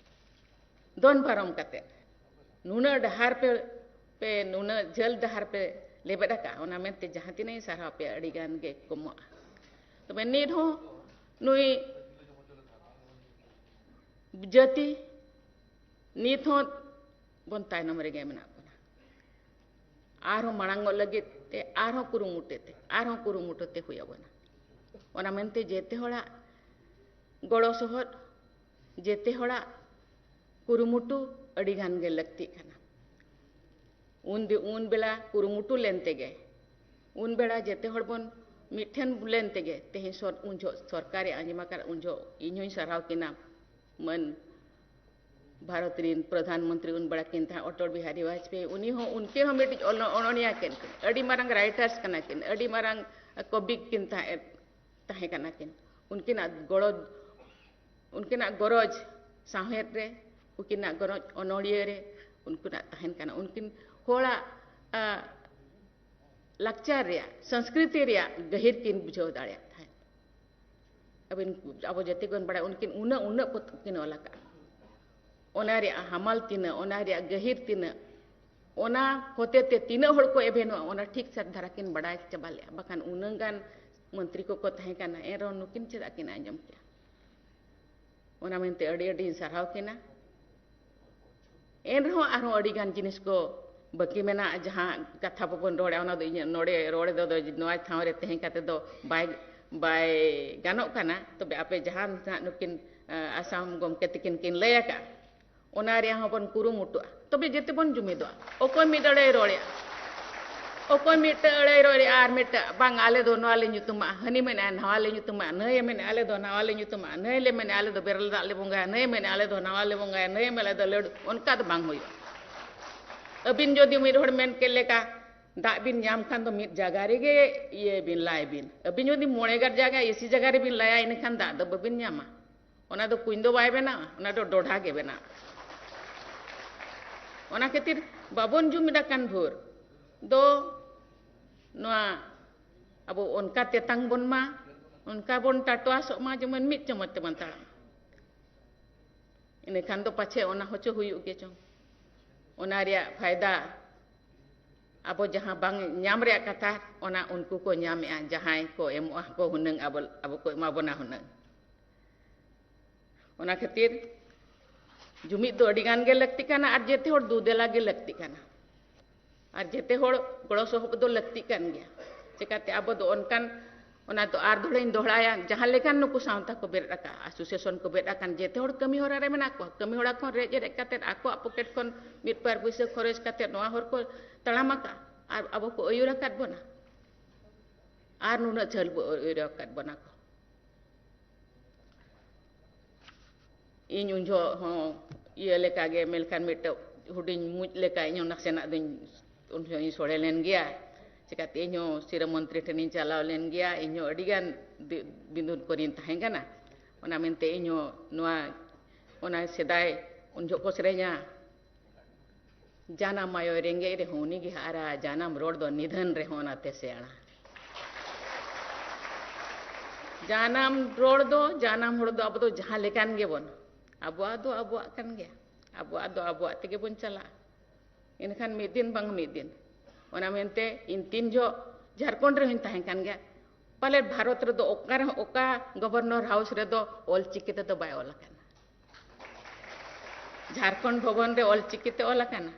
ᱫᱚᱱ ᱯᱟᱨᱚᱢ ᱠᱟᱛᱮ ᱱᱩᱱᱟᱹᱜ ᱰᱟᱦᱟᱨ ᱯᱮ, ᱯᱮ, ᱱᱩᱱᱟᱹᱜ ᱡᱷᱟᱹᱞ ᱰᱟᱦᱟᱨ ᱯᱮ ᱞᱮᱵᱮᱫ ᱟᱠᱟᱫᱼᱟ, ᱚᱱᱟ ᱢᱮᱱᱛᱮ ᱡᱟᱦᱟᱸ ᱛᱤᱱᱟᱹᱜ ᱤᱧ ᱥᱟᱨᱦᱟᱣ ᱯᱮᱭᱟ, ᱟᱹᱰᱤ ᱜᱟᱱ ᱜᱮ ᱠᱚᱢᱚᱜᱼᱟ᱾ ᱛᱚᱵᱮ ᱱᱤᱛ ᱦᱚᱸ ᱱᱩᱭ ᱡᱟᱹᱛᱤ ᱱᱤᱛ ᱦᱚᱸ ᱵᱚᱱ ᱛᱟᱭᱱᱚᱢ ᱨᱮᱜᱮ ᱢᱮᱱᱟᱜ ᱵᱚᱱᱟ᱾ ᱟᱨᱦᱚᱸ ᱢᱟᱲᱟᱝᱚᱜ ᱞᱟᱹᱜᱤᱫ ᱛᱮ ᱟᱨᱦᱚᱸ ᱠᱩᱨᱩᱢᱩᱴᱩ ᱛᱮ, ᱟᱨᱦᱚᱸ ᱠᱩᱨᱩᱢᱩᱴᱩ ᱛᱮ ᱦᱩᱭ ᱟᱵᱚᱱᱟ᱾ ᱚᱱᱟ ᱢᱮᱱᱛᱮ ᱡᱮᱛᱮ ᱦᱚᱲᱟᱜ ᱜᱚᱲᱚ ᱥᱚᱦᱚᱫ, ᱡᱮᱛᱮ ᱦᱚᱲᱟᱜ ᱠᱩᱨᱩᱢᱩᱴᱩ ᱟᱹᱰᱤ ᱜᱟᱱ ᱜᱮ ᱞᱟᱹᱠᱛᱤᱜ ᱠᱟᱱᱟ᱾ ᱩᱱ ᱫᱤ-, ᱩᱱ ᱵᱮᱲᱟ ᱠᱩᱨᱩᱢᱩᱴᱩ ᱞᱮᱱ ᱛᱮᱜᱮ, ᱩᱱ ᱵᱮᱲᱟ ᱡᱮᱛᱮ ᱦᱚᱲ ᱵᱚᱱ ᱢᱤᱫ ᱴᱷᱮᱱ ᱞᱮᱱ ᱛᱮᱜᱮ ᱛᱮᱦᱮᱧ ᱥᱚᱨ-, ᱩᱱ ᱡᱚᱦᱚᱜ ᱥᱚᱨᱠᱟᱨᱮ ᱟᱸᱡᱚᱢ ᱟᱠᱟᱫ, ᱩᱱ ᱡᱚᱦᱚᱜ ᱤᱧ ᱦᱚᱸᱧ ᱥᱟᱨᱦᱟᱣ ᱠᱤᱱᱟ ᱢᱟᱹᱱ ᱵᱷᱟᱨᱚᱛ ᱨᱤᱱ ᱯᱨᱚᱫᱷᱟᱱ ᱢᱚᱱᱛᱨᱤ ᱩᱱ ᱵᱮᱲᱟ ᱠᱤᱱ ᱛᱟᱦᱮᱸ ᱚᱴᱚᱞ ᱵᱤᱦᱟᱨᱤ ᱵᱟᱡᱽᱯᱮᱭᱤ, ᱩᱱᱤ ᱦᱚᱸ, ᱩᱱᱠᱤᱱ ᱦᱚᱸ ᱢᱤᱫᱴᱤᱡ ᱚᱱ-, ᱚᱱᱚᱬᱦᱤᱭᱟᱹ ᱠᱤᱱ, ᱟᱹᱰᱤ ᱢᱟᱨᱟᱝ ᱨᱟᱭᱴᱟᱨᱥ ᱠᱟᱱᱟ ᱠᱤᱱ, ᱟᱹᱰᱤ ᱢᱟᱨᱟᱝ ᱠᱚᱵᱤ ᱠᱤᱱ ᱛᱟᱦᱮᱸ, ᱛᱟᱦᱮᱸ ᱠᱟᱱᱟ ᱠᱤᱱ᱾ ᱩᱱᱠᱤᱱᱟᱜ ᱜᱚᱲᱚ, ᱩᱱᱠᱤᱱᱟᱜ ᱜᱚᱨᱚᱡᱽ ᱥᱟᱶᱦᱮᱫ ᱨᱮ, ᱩᱱᱠᱤᱱᱟᱜ ᱜᱚᱨᱚᱡᱽ ᱚᱱᱚᱬᱦᱤᱭᱟᱹ ᱨᱮ ᱩᱱᱠᱤᱱᱟᱜ ᱛᱟᱦᱮᱱ ᱠᱟᱱᱟ᱾ ᱩᱱᱠᱤᱱ ᱦᱚᱲᱟᱜ, ᱟ, ᱞᱟᱠᱪᱟᱨ ᱨᱮᱭᱟᱜ, ᱥᱚᱝᱥᱠᱨᱤᱛᱤ ᱨᱮᱭᱟᱜ ᱜᱟᱹᱦᱤᱨ ᱠᱤᱱ ᱵᱩᱡᱷᱟᱹᱣ ᱫᱟᱲᱮᱭᱟᱜ ᱛᱟᱦᱮᱸᱫ᱾ ᱟᱹᱵᱤᱱ, ᱟᱵᱚ ᱡᱟᱹᱛᱤ ᱵᱚᱱ ᱵᱟᱲᱟᱭᱟ, ᱩᱱᱠᱤᱱ ᱩᱱᱟᱹᱜ, ᱩᱱᱟᱹᱜ ᱯᱚᱛᱚᱵ ᱠᱤᱱ ᱚᱞ ᱟᱠᱟᱫᱼᱟ᱾ ᱚᱱᱟ ᱨᱮᱭᱟᱜ ᱦᱟᱢᱟᱞ ᱛᱤᱱᱟᱹᱜ, ᱚᱱᱟ ᱨᱮᱭᱟᱜ ᱜᱟᱹᱦᱤᱨ ᱛᱤᱱᱟᱹᱜ, ᱚᱱᱟ ᱦᱚᱛᱮ ᱛᱮ ᱛᱤᱱᱟᱹᱜ ᱦᱚᱲ ᱠᱚ ᱮᱵᱷᱮᱱᱚᱜᱼᱟ, ᱚᱱᱟ ᱴᱷᱤᱠ ᱥᱟᱹᱛ ᱫᱷᱟᱨᱟ ᱠᱤᱱ ᱵᱟᱲᱟᱭ ᱪᱟᱵᱟ ᱞᱮᱫᱼᱟ᱾ ᱵᱟᱠᱷᱟᱱ ᱩᱱᱟᱹᱜ ᱜᱟᱱ ᱢᱚᱱᱛᱨᱤ ᱠᱚᱠᱚ ᱛᱟᱦᱮᱸ ᱠᱟᱱᱟ, ᱮᱱ ᱨᱮᱦᱚᱸ ᱱᱩᱠᱤᱱ ᱪᱮᱫᱟᱜ ᱠᱤᱱ ᱟᱸᱡᱚᱢ ᱠᱮᱭᱟ? ᱚᱱᱟ ᱢᱮᱱᱛᱮ ᱟᱹᱰᱤ ᱟᱹᱰᱤᱧ ᱥᱟᱨᱦᱟᱣ ᱠᱤᱱᱟ᱾ ᱮᱱ ᱨᱮᱦᱚᱸ ᱟᱨᱦᱚᱸ ᱟᱹᱰᱤ ᱜᱟᱱ ᱡᱤᱱᱤᱥ ᱠᱚ ᱵᱟᱹᱠᱤ ᱢᱮᱱᱟᱜᱼᱟ, ᱡᱟᱦᱟᱸ ᱠᱟᱛᱷᱟ ᱵᱚᱱ ᱨᱚᱲᱟ, ᱚᱱᱟ ᱫᱚ ᱤᱧᱟᱹᱜ ᱱᱚᱰᱮ ᱨᱚᱲ ᱫᱚ, ᱫᱚ ᱱᱚᱣᱟ ᱴᱷᱟᱶ ᱨᱮ ᱛᱟᱦᱮᱸ ᱠᱟᱛᱮ ᱫᱚ ᱵᱟᱭ, ᱵᱟᱭ ᱜᱟᱱᱚᱜ ᱠᱟᱱᱟ᱾ ᱛᱚᱵᱮ ᱟᱯᱮ ᱡᱟᱦᱟᱸ ᱱᱟᱦᱟᱜ ᱱᱩᱠᱤᱱ, ᱟ, ᱟᱥᱟᱢ ᱜᱚᱢᱠᱮ ᱛᱟᱹᱠᱤᱱ ᱠᱤᱱ ᱞᱟᱹᱭ ᱟᱠᱟᱫᱼᱟ, ᱚᱱᱟ ᱨᱮᱭᱟᱜ ᱦᱚᱸᱵᱚᱱ ᱠᱩᱨᱩᱢᱩᱴᱩᱜᱼᱟ᱾ ᱛᱚᱵᱮ ᱡᱮᱛᱮ ᱵᱚᱱ ᱡᱩᱢᱤᱫᱚᱜᱼᱟ᱾ ᱚᱠᱚᱭ ᱢᱤᱫ ᱟᱹᱲᱟᱹᱭ ᱨᱚᱲᱮᱜᱼᱟ, ᱚᱠᱚᱭ ᱢᱤᱫᱴᱟᱹ ᱟᱹᱲᱟᱹᱭ ᱨᱚᱲᱮᱜᱼᱟ ᱟᱨ ᱢᱤᱫᱴᱟᱹ, "ᱵᱟᱝ, ᱟᱞᱮ ᱫᱚ ᱱᱚᱣᱟ ᱞᱮ ᱧᱩᱛᱩᱢᱟ", ᱦᱟᱹᱱᱤ ᱢᱮᱱᱮᱜᱼᱟ, "ᱱᱚᱣᱟ ᱞᱮ ᱧᱩᱛᱩᱢᱟ", ᱱᱟᱹᱭᱮ ᱢᱮᱱᱮᱜᱼᱟ, "ᱟᱞᱮ ᱫᱚ ᱱᱟᱣᱟ ᱞᱮ ᱧᱩᱛᱩᱢᱟ", ᱱᱟᱹᱭ ᱞᱮ ᱢᱮᱱᱮᱜᱼᱟ, "ᱟᱞᱮ ᱫᱚ ᱵᱮᱨᱮᱞ ᱫᱟᱜ ᱞᱮ ᱵᱚᱸᱜᱟᱭᱟ", ᱱᱟᱹᱭᱮ ᱢᱮᱱᱮᱜᱼᱟ, "ᱟᱞᱮ ᱫᱚ ᱱᱟᱣᱟ ᱞᱮ ᱵᱚᱸᱜᱟᱭᱟ", ᱱᱟᱹᱭᱮ ᱢᱮᱱᱮᱜᱼᱟ, "ᱟᱞᱮ ᱫᱚ ᱞᱟᱹᱰᱩ", ᱚᱱᱠᱟ ᱫᱚ ᱵᱟᱝ ᱦᱩᱭᱩᱜᱼᱟ᱾ ᱟᱹᱵᱤᱱ ᱡᱩᱫᱤ ᱢᱤᱫ ᱦᱚᱲ ᱢᱮᱱ ᱠᱮᱫ ᱞᱮᱠᱟ, ᱫᱟᱜ ᱵᱤᱱ ᱧᱟᱢ ᱠᱷᱟᱱ ᱫᱚ ᱢᱤᱫ ᱡᱟᱭᱜᱟ ᱨᱮᱜᱮ ᱤᱭᱟᱹ ᱵᱤᱱ, ᱞᱟᱭ ᱵᱤᱱ᱾ ᱟᱹᱵᱤᱱ ᱡᱩᱫᱤ ᱢᱚᱬᱮ ᱜᱟᱨ ᱡᱟᱭᱜᱟ ᱮᱥᱤ ᱡᱟᱭᱜᱟ ᱨᱮᱵᱤᱱ ᱞᱟᱭᱟ, ᱤᱱᱟᱹᱠᱷᱟᱱ ᱫᱟᱜ ᱫᱚ ᱵᱟᱹᱵᱤᱱ ᱧᱟᱢᱟ᱾ ᱚᱱᱟ ᱫᱚ ᱠᱩᱧ ᱫᱚ ᱵᱟᱭ ᱵᱮᱱᱟᱣᱟ, ᱚᱱᱟ ᱫᱚ ᱰᱚᱰᱷᱟ ᱜᱮ ᱵᱮᱱᱟᱣᱟ᱾ ᱚᱱᱟ ᱠᱷᱟᱹᱛᱤᱨ ᱵᱟᱵᱚᱱ ᱡᱩᱢᱤᱫ ᱟᱠᱟᱱ ᱵᱷᱳᱨ ᱫᱚ ᱱᱚᱣᱟ ᱟᱵᱚ ᱚᱱᱠᱟ ᱛᱮᱛᱟᱝ ᱵᱚᱱ ᱢᱟ, ᱚᱱᱠᱟ ᱵᱚᱱ ᱴᱟᱴᱣᱟᱥᱚᱜ ᱢᱟ, ᱡᱮᱢᱚᱱ ᱢᱤᱫ ᱪᱟᱢᱚᱪ ᱛᱮᱵᱚᱱ ᱛᱟᱲᱟᱢ᱾ ᱤᱱᱟᱹᱠᱷᱟᱱ ᱫᱚ ᱯᱟᱪᱷᱮ ᱚᱱᱟ ᱦᱚᱪᱚ ᱦᱩᱭᱩᱜ ᱜᱮ ᱪᱚᱝ᱾ ᱚᱱᱟ ᱨᱮᱭᱟᱜ ᱯᱷᱟᱭᱫᱟ ᱟᱵᱚ ᱡᱟᱦᱟᱸ ᱵᱟᱝ ᱧᱟᱢ ᱨᱮᱭᱟᱜ ᱠᱟᱛᱷᱟ, ᱚᱱᱟ ᱩᱱᱠᱩ ᱠᱚ ᱧᱟᱢᱮᱜᱼᱟ, ᱡᱟᱦᱟᱸᱭ ᱠᱚ ᱮᱢᱚᱜᱼᱟ ᱠᱚ ᱦᱩᱱᱟᱹᱝ, ᱟᱵᱚ, ᱟᱵᱚ ᱠᱚ ᱮᱢᱟ ᱵᱚᱱᱟ ᱦᱩᱱᱟᱹᱝ᱾ ᱚᱱᱟ ᱠᱷᱟᱹᱛᱤᱨ ᱡᱩᱢᱤᱫ ᱫᱚ ᱟᱹᱰᱤ ᱜᱟᱱ ᱜᱮ ᱞᱟᱹᱠᱛᱤ ᱠᱟᱱᱟ ᱟᱨ ᱡᱮᱛᱮ ᱦᱚᱲ ᱫᱩ ᱫᱮᱞᱟ ᱜᱮ ᱞᱟᱹᱠᱛᱤ ᱠᱟᱱᱟ᱾ ᱟᱨ ᱡᱮᱛᱮ ᱦᱚᱲ ᱜᱚᱲᱚ ᱥᱚᱦᱚᱯᱚᱫ ᱫᱚ ᱞᱟᱹᱠᱛᱤ ᱠᱟᱱ ᱜᱮᱭᱟ᱾ ᱪᱮᱠᱟᱛᱮ ᱟᱵᱚ ᱫᱚ ᱚᱱᱠᱟᱱ, ᱚᱱᱟ ᱫᱚ ᱟᱨ ᱫᱚᱲᱦᱟᱧ ᱫᱚᱦᱲᱟᱭᱟ, ᱡᱟᱦᱟᱸ ᱞᱮᱠᱟᱱ ᱱᱩᱠᱩ ᱥᱟᱶᱛᱟ ᱠᱚ ᱵᱮᱨᱮᱫ ᱟᱠᱟᱫ, ᱟᱥᱳᱥᱤᱭᱮᱥᱚᱱ ᱠᱚ ᱵᱮᱨᱮᱫ ᱟᱠᱟᱱ, ᱡᱮᱛᱮ ᱦᱚᱲ ᱠᱟᱹᱢᱤ ᱦᱚᱨᱟ ᱨᱮ ᱢᱮᱱᱟᱜ ᱠᱚᱣᱟ᱾ ᱠᱟᱹᱢᱤ ᱦᱚᱨᱟ ᱠᱷᱚᱱ ᱨᱮᱡ ᱨᱮᱡ ᱠᱟᱛᱮᱫ ᱟᱠᱚᱣᱟᱜ ᱯᱚᱠᱮᱴ ᱠᱷᱚᱱ ᱢᱤᱫ ᱵᱟᱨ ᱯᱩᱭᱥᱟᱹ ᱠᱷᱚᱨᱚᱪ ᱠᱟᱛᱮᱫ ᱱᱚᱣᱟ ᱦᱚᱨ ᱠᱚ ᱛᱟᱲᱟᱢ ᱟᱠᱟᱫ ᱟᱨ ᱟᱵᱚ ᱠᱚ ᱟᱹᱭᱩᱨ ᱟᱠᱟᱫ ᱵᱚᱱᱟ᱾ ᱟᱨ ᱱᱩᱱᱟᱹᱜ ᱡᱷᱟᱹᱞ ᱵᱚ ᱟᱹᱭᱩᱨ ᱟᱠᱟᱫ ᱵᱚᱱᱟ ᱠᱚ᱾ ᱤᱧ ᱩᱱ ᱡᱚᱦᱚᱜ ᱦᱚᱸ ᱤᱭᱟᱹ ᱞᱮᱠᱟ ᱜᱮ, ᱢᱮᱱᱠᱷᱟᱱ ᱢᱤᱫᱴᱮᱡ ᱦᱩᱰᱤᱧ ᱢᱩᱡ ᱞᱮᱠᱟ ᱤᱧ ᱦᱚᱸ ᱱᱟᱥᱮᱱᱟᱜ ᱫᱚᱧ, ᱩᱱ ᱡᱚᱦᱚᱜ ᱤᱧ ᱥᱚᱲᱮ ᱞᱮᱱ ᱜᱮᱭᱟ᱾ ᱪᱤᱠᱟᱹᱛᱮ ᱤᱧ ᱦᱚᱸ ᱥᱤᱨᱟᱹ ᱢᱚᱱᱛᱨᱤ ᱴᱷᱮᱱᱤᱧ ᱪᱟᱞᱟᱣ ᱞᱮᱱ ᱜᱮᱭᱟ, ᱤᱧ ᱦᱚᱸ ᱟᱹᱰᱤ ᱜᱟᱱ ᱫᱤ-, ᱵᱤᱸᱫᱩᱱ ᱠᱚᱨᱮᱧ ᱛᱟᱦᱮᱸ ᱠᱟᱱᱟ᱾ ᱚᱱᱟ ᱢᱮᱱᱛᱮ ᱤᱧ ᱦᱚᱸ ᱱᱚᱣᱟ, ᱚᱱᱟ ᱥᱮᱫᱟᱭ ᱩᱱ ᱡᱚᱦᱚᱜ ᱠᱚ ᱥᱮᱨᱮᱧᱟ, "ᱡᱟᱱᱟᱢ ᱟᱭᱳᱭ ᱨᱮᱸᱜᱮᱡ ᱨᱮᱦᱚᱸ ᱩᱱᱤ ᱜᱮ ᱦᱟᱨᱟ, ᱡᱟᱱᱟᱢ ᱨᱚᱲ ᱫᱚ ᱱᱤᱫᱷᱟᱹᱱ ᱨᱮᱦᱚᱸ ᱚᱱᱟᱛᱮ ᱥᱮᱬᱟ᱾" ᱡᱟᱱᱟᱢ ᱨᱚᱲ ᱫᱚ, ᱡᱟᱱᱟᱢ ᱦᱚᱲ ᱫᱚ ᱟᱵᱚ ᱫᱚ ᱡᱟᱦᱟᱸ ᱞᱮᱠᱟᱱ ᱜᱮᱵᱚᱱ, ᱟᱵᱚᱣᱟᱜ ᱫᱚ ᱟᱵᱚᱣᱟᱜ ᱠᱟᱱ ᱜᱮᱭᱟ, ᱟᱵᱚᱣᱟᱜ ᱫᱚ ᱟᱵᱚᱣᱟᱜ ᱛᱮᱜᱮ ᱵᱚᱱ ᱪᱟᱞᱟᱜᱼᱟ᱾ ᱮᱱᱠᱷᱟᱱ ᱢᱤᱫ ᱫᱤᱱ ᱵᱟᱝ ᱢᱤᱫ ᱫᱤᱱ, ᱚᱱᱟ ᱢᱮᱱᱛᱮ ᱤᱧ ᱛᱤᱱ ᱡᱚᱦᱚᱜ ᱡᱷᱟᱲᱠᱷᱚᱸᱰ ᱨᱮᱦᱚᱸᱧ ᱛᱟᱦᱮᱸ ᱠᱟᱱ ᱜᱮᱭᱟ, ᱯᱟᱞᱮᱫ ᱵᱷᱟᱨᱚᱛ ᱨᱮᱫᱚ ᱚᱠᱟ ᱨᱮᱦᱚᱸ, ᱚᱠᱟ ᱜᱚᱵᱷᱚᱨᱱᱚᱨ ᱦᱟᱣᱩᱥ ᱨᱮᱫᱚ ᱚᱞ ᱪᱤᱠᱤ ᱛᱮᱫᱚ ᱵᱟᱭ ᱚᱞ ᱟᱠᱟᱱᱟ᱾ ᱡᱷᱟᱲᱠᱷᱚᱸᱰ ᱵᱷᱚᱵᱚᱱ ᱨᱮ ᱚᱞ ᱪᱤᱠᱤ ᱛᱮ ᱚᱞ ᱟᱠᱟᱱᱟ᱾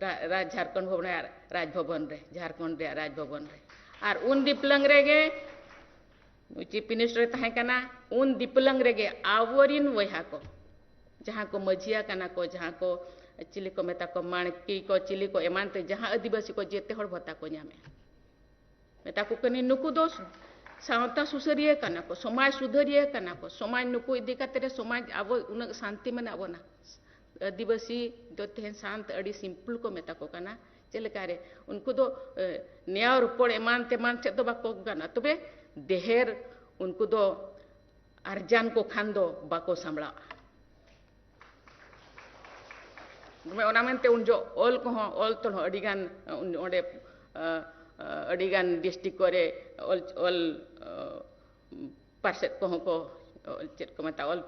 ᱨᱟ-, ᱨᱟᱡᱽ, ᱡᱷᱟᱲᱠᱷᱚᱸᱰ ᱵᱷᱚᱵᱚᱱ ᱨᱮ, ᱨᱟᱡᱽ ᱵᱷᱚᱵᱚᱱ ᱨᱮ, ᱡᱷᱟᱲᱠᱷᱚᱸᱰ ᱨᱮᱭᱟᱜ ᱨᱟᱡᱽ ᱵᱷᱚᱵᱚᱱ ᱨᱮ᱾ ᱟᱨ ᱩᱱ ᱫᱤᱯᱞᱟᱹᱝ ᱨᱮᱜᱮ ᱪᱤᱯ ᱢᱤᱱᱤᱥᱴᱟᱨ ᱮ ᱛᱟᱦᱮᱸ ᱠᱟᱱᱟ, ᱩᱱ ᱫᱤᱯᱞᱟᱹᱝ ᱨᱮᱜᱮ ᱟᱵᱚᱨᱤᱱ ᱵᱚᱭᱦᱟ ᱠᱚ, ᱡᱟᱦᱟᱸ ᱠᱚ ᱢᱟᱹᱡᱷᱤᱭᱟ ᱠᱟᱱᱟ ᱠᱚ, ᱡᱟᱦᱟᱸ ᱠᱚ ᱪᱤᱞᱤ ᱠᱚ ᱢᱮᱛᱟ ᱠᱚ, ᱢᱟᱬᱠᱤ ᱠᱚ, ᱪᱤᱞᱤ ᱠᱚ ᱮᱢᱟᱱ ᱛᱮ, ᱡᱟᱦᱟᱸ ᱟᱹᱫᱤᱵᱟᱹᱥᱤ ᱠᱚ, ᱡᱮᱛᱮ ᱦᱚᱲ ᱵᱷᱟᱛᱟ ᱠᱚ ᱧᱟᱢᱮᱜᱼᱟ᱾ ᱢᱮᱛᱟ ᱠᱚ ᱠᱟᱹᱱᱟᱹᱧ, ᱱᱩᱠᱩ ᱫᱚ ᱥᱟᱶᱛᱟ ᱥᱩᱥᱟᱹᱨᱤᱭᱟᱹ ᱠᱟᱱᱟ ᱠᱚ, ᱥᱚᱢᱟᱡᱽ ᱥᱩᱫᱷᱟᱹᱨᱤᱭᱟᱹ ᱠᱟᱱᱟ ᱠᱚ, ᱥᱚᱢᱟᱡᱽ ᱱᱩᱠᱩ ᱤᱫᱤ ᱠᱟᱛᱮ ᱨᱮ ᱥᱚᱢᱟᱡᱽ ᱟᱵᱚ ᱩᱱᱟᱹᱜ ᱥᱟᱱᱛᱤ ᱢᱮᱱᱟᱜ ᱵᱚᱱᱟ᱾ ᱟᱹᱫᱤᱵᱟᱹᱥᱤ ᱫᱚ ᱛᱮᱦᱮᱧ ᱥᱟᱱᱛ ᱟᱹᱰᱤ ᱥᱤᱢᱯᱞ ᱠᱚ ᱢᱮᱛᱟ ᱠᱚ ᱠᱟᱱᱟ, ᱪᱮᱫ ᱞᱮᱠᱟᱨᱮ? ᱩᱱᱠᱩ ᱫᱚ, ᱮ, ᱱᱮᱭᱟᱣ ᱨᱚᱯᱚᱲ ᱮᱢᱟᱱ ᱛᱮᱢᱟᱱ ᱥᱮᱫ ᱫᱚ ᱵᱟᱠᱚ ᱜᱟᱱᱟ, ᱛᱚᱵᱮ ᱰᱷᱮᱨ ᱩᱱᱠᱩ ᱫᱚ ᱟᱨᱡᱟᱱ ᱠᱚ ᱠᱷᱟᱱ ᱫᱚ ᱵᱟᱠᱚ ᱥᱟᱢᱵᱲᱟᱜᱼᱟ᱾ ᱚᱱᱟ ᱢᱮᱱᱛᱮ ᱩᱱ ᱡᱚᱦᱚᱜ ᱚᱞ ᱠᱚᱦᱚᱸ, ᱚᱞ ᱛᱚᱞ ᱦᱚᱸ ᱟᱹᱰᱤᱜᱟᱱ, ᱚᱸᱰᱮ, ᱟᱹᱰᱤᱜᱟᱱ ᱰᱤᱥᱴᱨᱤᱠᱴ ᱠᱚᱨᱮ ᱚᱞ, ᱚᱞ ᱯᱟᱨᱥᱮᱫ ᱠᱚᱦᱚᱸ ᱠᱚ, ᱪᱮᱫ ᱠᱚ ᱢᱮᱛᱟᱜᱼᱟ, ᱚᱞ